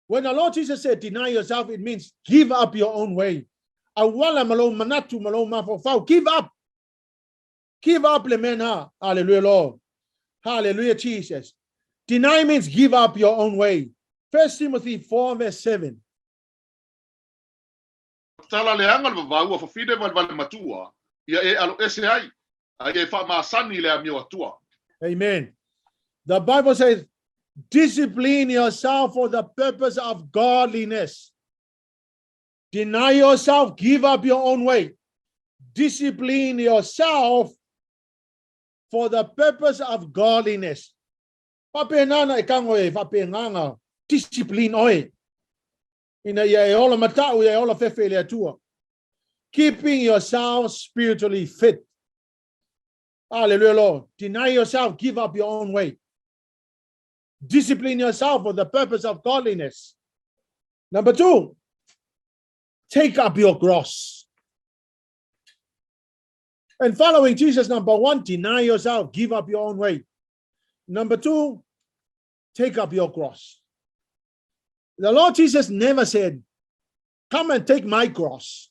When the Lord Jesus said deny yourself, it means give up your own way. Auala ma lou manatu ma lou mafaufau. Give up. Give up le mea lena. Hallelujah, Lord. Hallelujah, Jesus. Deny means give up your own way. First Timothy 4 verse 7. Tala leaga le vavau a fafine valevale matua, ia e aloese ai, a ia e faamasani i le amio atua. Amen. The Bible says, discipline yourself for the purpose of godliness. Deny yourself, give up your own way. Discipline yourself for the purpose of godliness. Faapena na e kago e faapena discipline oe. Ina ia e ola matau ia e ola fefe i le Atua. Keeping yourself spiritually fit. Hallelujah, Lord. Deny yourself, give up your own way. Discipline yourself for the purpose of godliness. Number two, take up your cross. And following Jesus, number one, deny yourself, give up your own way. Number two, take up your cross. The Lord Jesus never said, come and take my cross.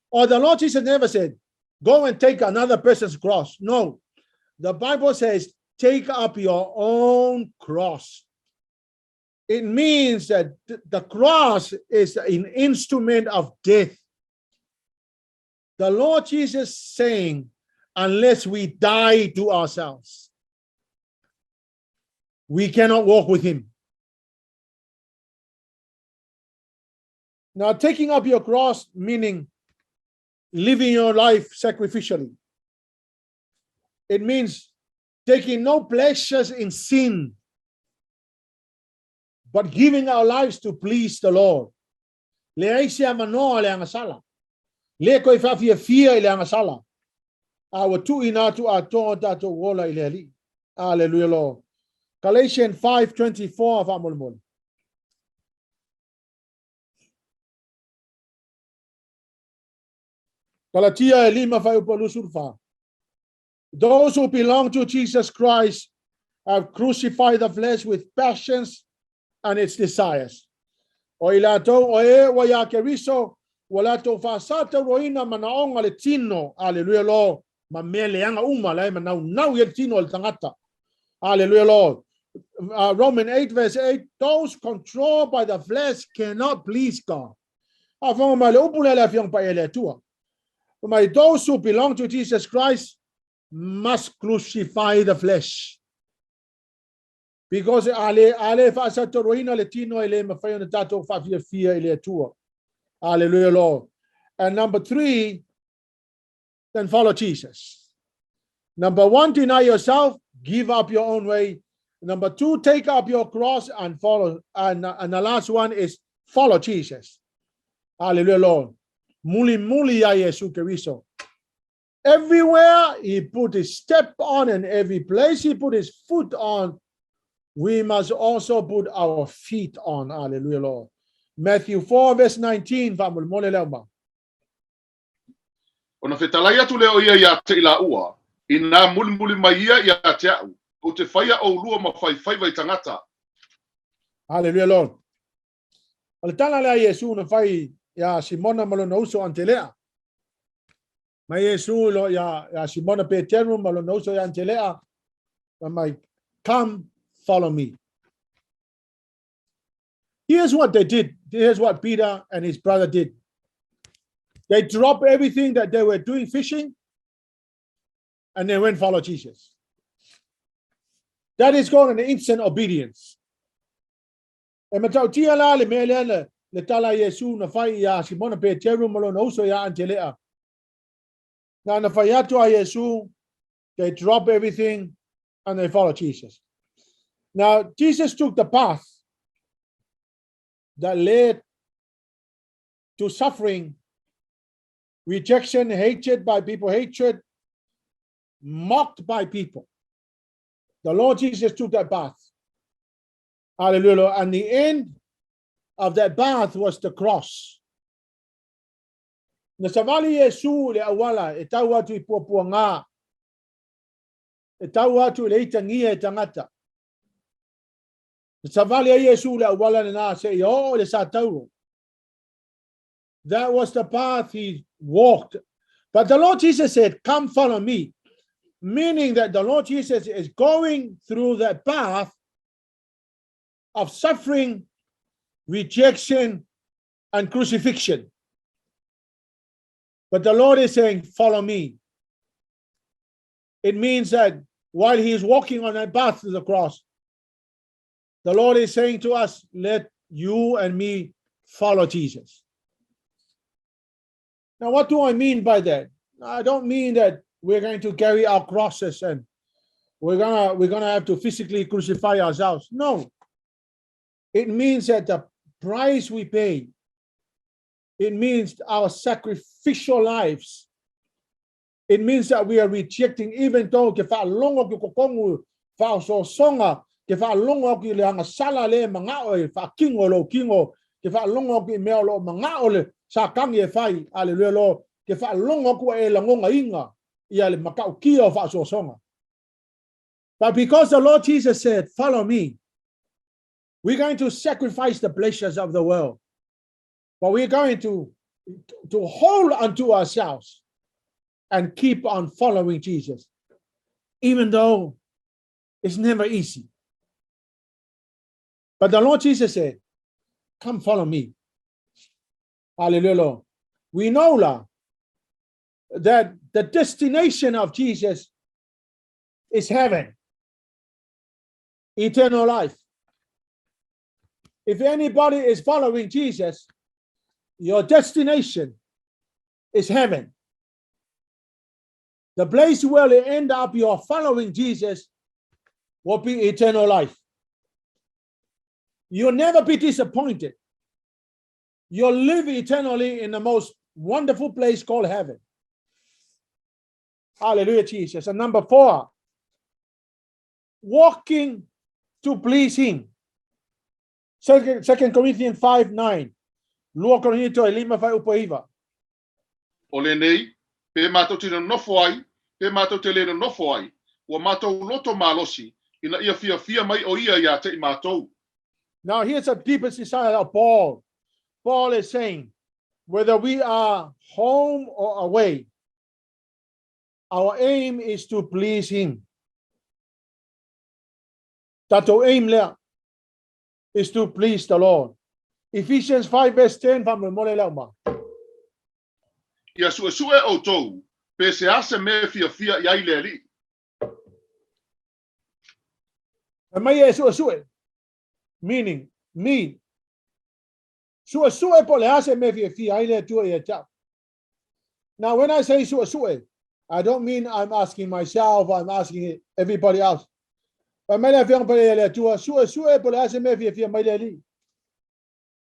Or the Lord Jesus never said, go and take another person's cross. No. The Bible says, take up your own cross. It means that the cross is an instrument of death. The Lord Jesus saying, unless we die to ourselves, we cannot walk with him. Now, taking up your cross, meaning living your life sacrificially. It means taking no pleasures in sin, but giving our lives to please the Lord. Leai se avanoa le agasala. Le koe faafiafia i le agasala. A ua tuuina atu atoa o tatou ola i le Alii. Aleluia Lord. Galatians 5:24 faamolemole. Galatia e lima fuaiupu 24. Those who belong to Jesus Christ have crucified the flesh with passions and its desires. O i latou o e ua iā Keriso, ua latou faasatauroina manaoga le tino, aleluia Lord, ma mea leaga uma la e manaunau i ai le tino o le tagata. Hallelujah, Lord. Roman 8 verse 8, those controlled by the flesh cannot please God. A faafofoga mai le upu lea le Afioga Paia i le Atua. Mai those who belong to Jesus Christ must crucify the flesh. Because a le, a le faasatauroina le tino e le mafai ona tatou faafiafia i le Atua. Hallelujah, Lord. And number three, then follow Jesus. Number one, deny yourself, give up your own way. Number two, take up your cross and follow. And the last one is follow Jesus. Hallelujah, Lord. Mulimuli ia Iesu Keriso. Everywhere he put his step on and every place he put his foot on, we must also put our feet on. Hallelujah, Lord. Matthew 4, verse 19. Faamolemole lea uma. Ona fetalai atu lea o ia iā te i laua, inā mulimuli mai ia iā te a'u, ou te faia ʻoulua ma faifaiva i tagata. Hallelujah Lord. O le tala lea a Iesu na fai iā Simona ma lona uso Antelea. Mai Iesu i lo iā, iā Simona Peteru ma lona uso ia Antelea, fai mai, Come, follow me. Here's what they did. Here's what Peter and his brother did. They dropped everything that they were doing fishing and they went follow Jesus. That is called an instant obedience. E matautia la le mea lea le, le tala a Iesu na fai iā Simona Peteru ma lona uso iā Antelea. Na na fai atu a Iesu, They drop everything and they follow Jesus. Now, Jesus took the path that led to suffering, rejection, hatred by people, hatred, mocked by people. The Lord Jesus took that path. Hallelujah. And the end of that path was the cross. Na savali Iesu le auala e tau atu i puapuaga, e tau atu i le itagia e tagata. Na savali ai Iesu le auala lenā seia oo i le satauro. That was the path he walked. But the Lord Jesus said, Come follow me. Meaning that the Lord Jesus is going through that path of suffering, rejection, and crucifixion. But the Lord is saying, Follow me. It means that while he is walking on that path to the cross, the Lord is saying to us, Let you and me follow Jesus. Now, what do I mean by that? I don't mean that we're going to carry our crosses and we're gonna have to physically crucify ourselves. No. It means that the price we pay, it means our sacrificial lives. It means that we are rejecting, even though ke faalogo ke kokongu faaosoosoga ke faalogo aku i le agasala le magao e faakigo lou kino ke faalogo aku i mea o loo magao le Satani e fai aleluia lo ke faalogo aku e lagogaina ia le matautia o faaosoosoga. But because the Lord Jesus said, Follow me, we're going to sacrifice the pleasures of the world. But we're going to hold unto ourselves and keep on following Jesus, even though it's never easy. But the Lord Jesus said, Come follow me. Hallelujah. We know la, that the destination of Jesus is heaven, eternal life. If anybody is following Jesus, your destination is heaven. The place where you end up you're following Jesus will be eternal life. You'll never be disappointed. You'll live eternally in the most wonderful place called heaven. Hallelujah, Jesus. And number four, walking to please him. Second Corinthians 5:9. 2 Korinito e 5 fuaiupu 9. O lenei, pe matou te nonofo ai, pe matou te le nonofo ai, ua matou loto malosi, ina ia fiafia mai o ia ia te i matou. Now, here's a deepest desire of Paul. Paul is saying, whether we are home or away, our aim is to please him. Tatou aim lea is to please the Lord. Ephesians 5 verse 10 faamolemole le auma. Ia suesue outou, pe se a se mea e fiafia i ai le Alii. Fai mai e suesue, meaning me. Suesue po o le a se mea e fiafia ai le Atua ia te au. Now when I say suesue, I don't mean I'm asking myself, I'm asking everybody else. Fai mai le Afioga Paia a le Atua, suesue po o le a se mea e fiafia mai le Alii.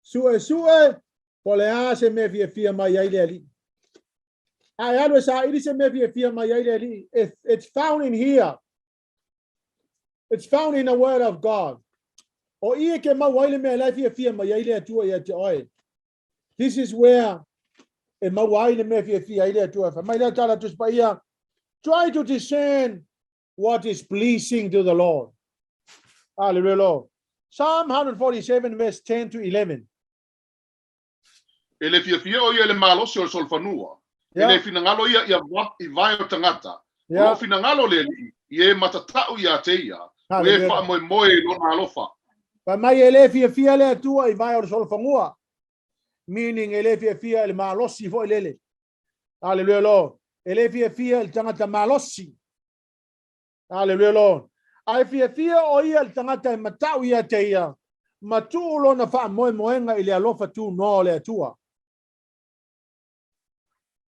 Suesue po o le a se mea e fiafia mai ai le Alii. A e alu e saili se mea e fiafia mai ai le Alii. It's found in here. It's found in the word of God. O i e ke maua ai le mea la e fiafia mai ai le Atua ia te oe. This is where e maua ai le mea e fiafia ai le Atua. Fai mai lea tala Tusi Paia, try to discern what is pleasing to the Lord. Hallelujah, Lord. Psalm 147 verse 10 to 11. E le fiafia o ia i le malosi o le solofanua, e le finagalo ia ia i vae o tagata, o loo finagalo le Alii i e matatau ia te ia, o e faamoemoe i lona alofa. Fai mai e le fiafia le Atua i vae o le solofanua, meaning e le fiafia i le malosi foi lele. Hallelujah, Lord. E le fiafia i le tagata malosi. Hallelujah, Lord. Ae fiafia o ia i le tagata e matau ia te ia, ma tuu lona faamoemoega i le alofa tunoa o le Atua.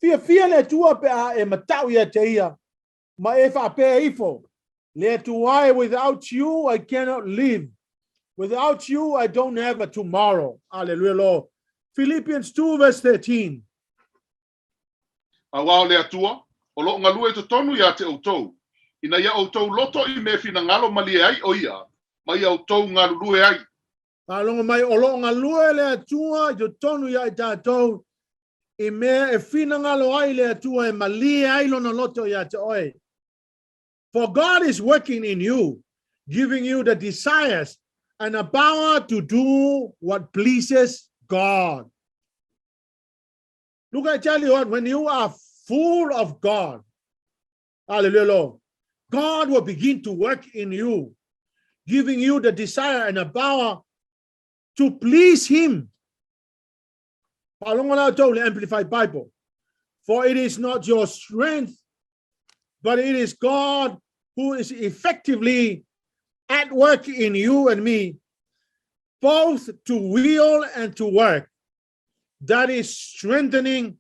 Fiafia le Atua pe a e matau ia te ia, Ma e faapea ifo, Le Atua e, without you I cannot live. Without you I don't have a tomorrow. Hallelujah, Lord. Philippians 2 verse 13. Auā o le Atua, o lo o galue i totonu iā te outou, ina ia outou loto i mea e finagalo malie ai o ia, ma ia outou galulue ai. Faalogo mai, o lo o galue le Atua i totonu iā i tatou, i mea e finagalo ai le Atua e malie ai lona loto iā te oe. For God is working in you, giving you the desires and the power to do what pleases God. Look, I tell you what, when you are full of God, hallelujah, Lord, God will begin to work in you, giving you the desire and the power to please Him. Amplified Bible. For it is not your strength, but it is God who is effectively at work in you and me, both to will and to work. That is strengthening,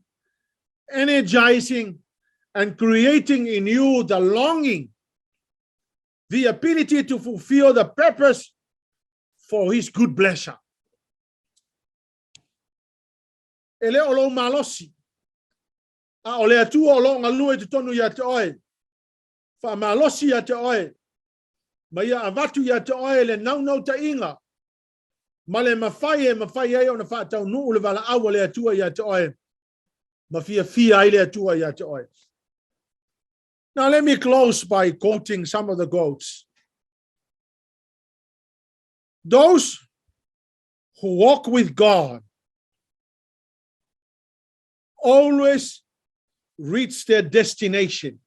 energizing, and creating in you the longing, the ability to fulfill the purpose for his good pleasure. E le o lou malosi, a o le Atua o lo o galue i totonu ia te oe, faamalosi ia te oe, ma ia avatu ia te oe le naunautaiga, ma le mafai e mafai ai ona faataunuu le valaau a le Atua ia te oe, ma fiafia ai le Atua ia te oe. Now let me close by quoting some of the quotes. Those who walk with God always reach their destination.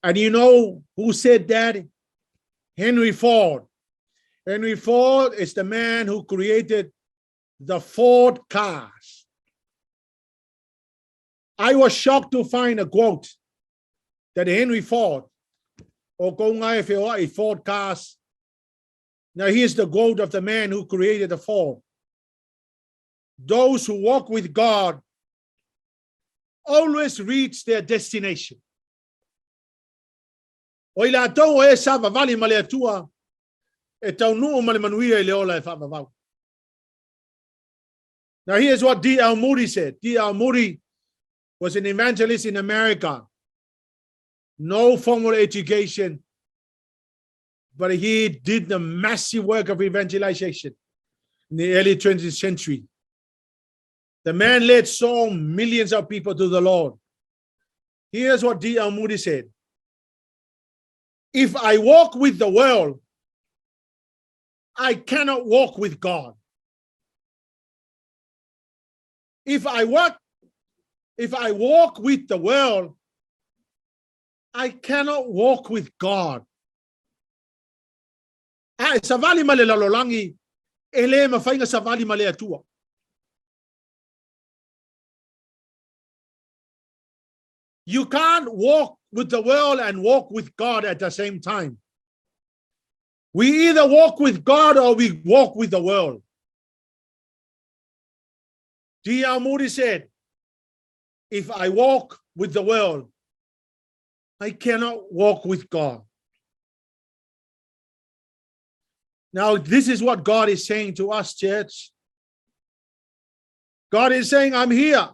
And you know who said that? Henry Ford. Henry Ford is the man who created the Ford cars. I was shocked to find a quote that Henry Ford, o Ford cars. Now here's the quote of the man who created the Ford. Those who walk with God always reach their destination. O i latou o e savavali ma le Atua, e taunuu ma le manuia i le ola e faavavau. Now here's what D.L. Moody said. D.L. Moody was an evangelist in America. No formal education, but he did the massive work of evangelization in the early 20th century. The man led so millions of people to the Lord. Here's what D.L. Moody said. If I walk with the world, I cannot walk with God. If I walk, if I walk with the world, I cannot walk with God. A e savali ma le lalolagi, e le mafai ona savali ma le Atua. You can't walk with the world and walk with God at the same time. We either walk with God or we walk with the world. D.L. Moody said, if I walk with the world, I cannot walk with God. Now, this is what God is saying to us, church. God is saying, I'm here.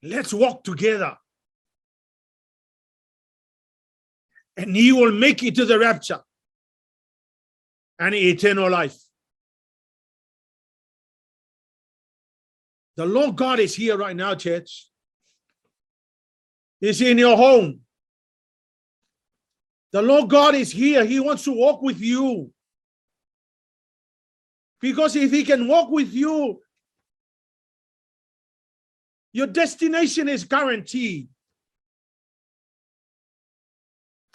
Let's walk together. And you will make it to the rapture and eternal life. The Lord God is here right now, church. He's in your home. The Lord God is here. He wants to walk with you. Because if he can walk with you, your destination is guaranteed.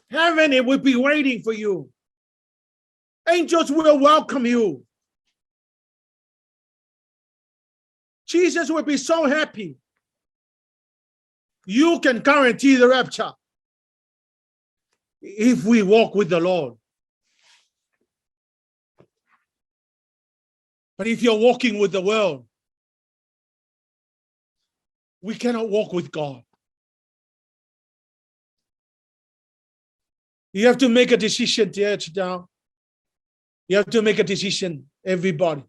Heaven, it will be waiting for you. Angels will welcome you. Jesus will be so happy. You can guarantee the rapture if we walk with the Lord. But if you're walking with the world, we cannot walk with God. You have to make a decision, church, now. You have to make a decision, everybody.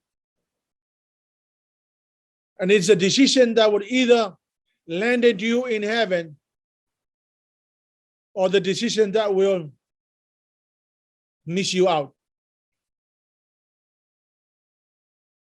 And it's a decision that would either landed you in heaven or the decision that will miss you out.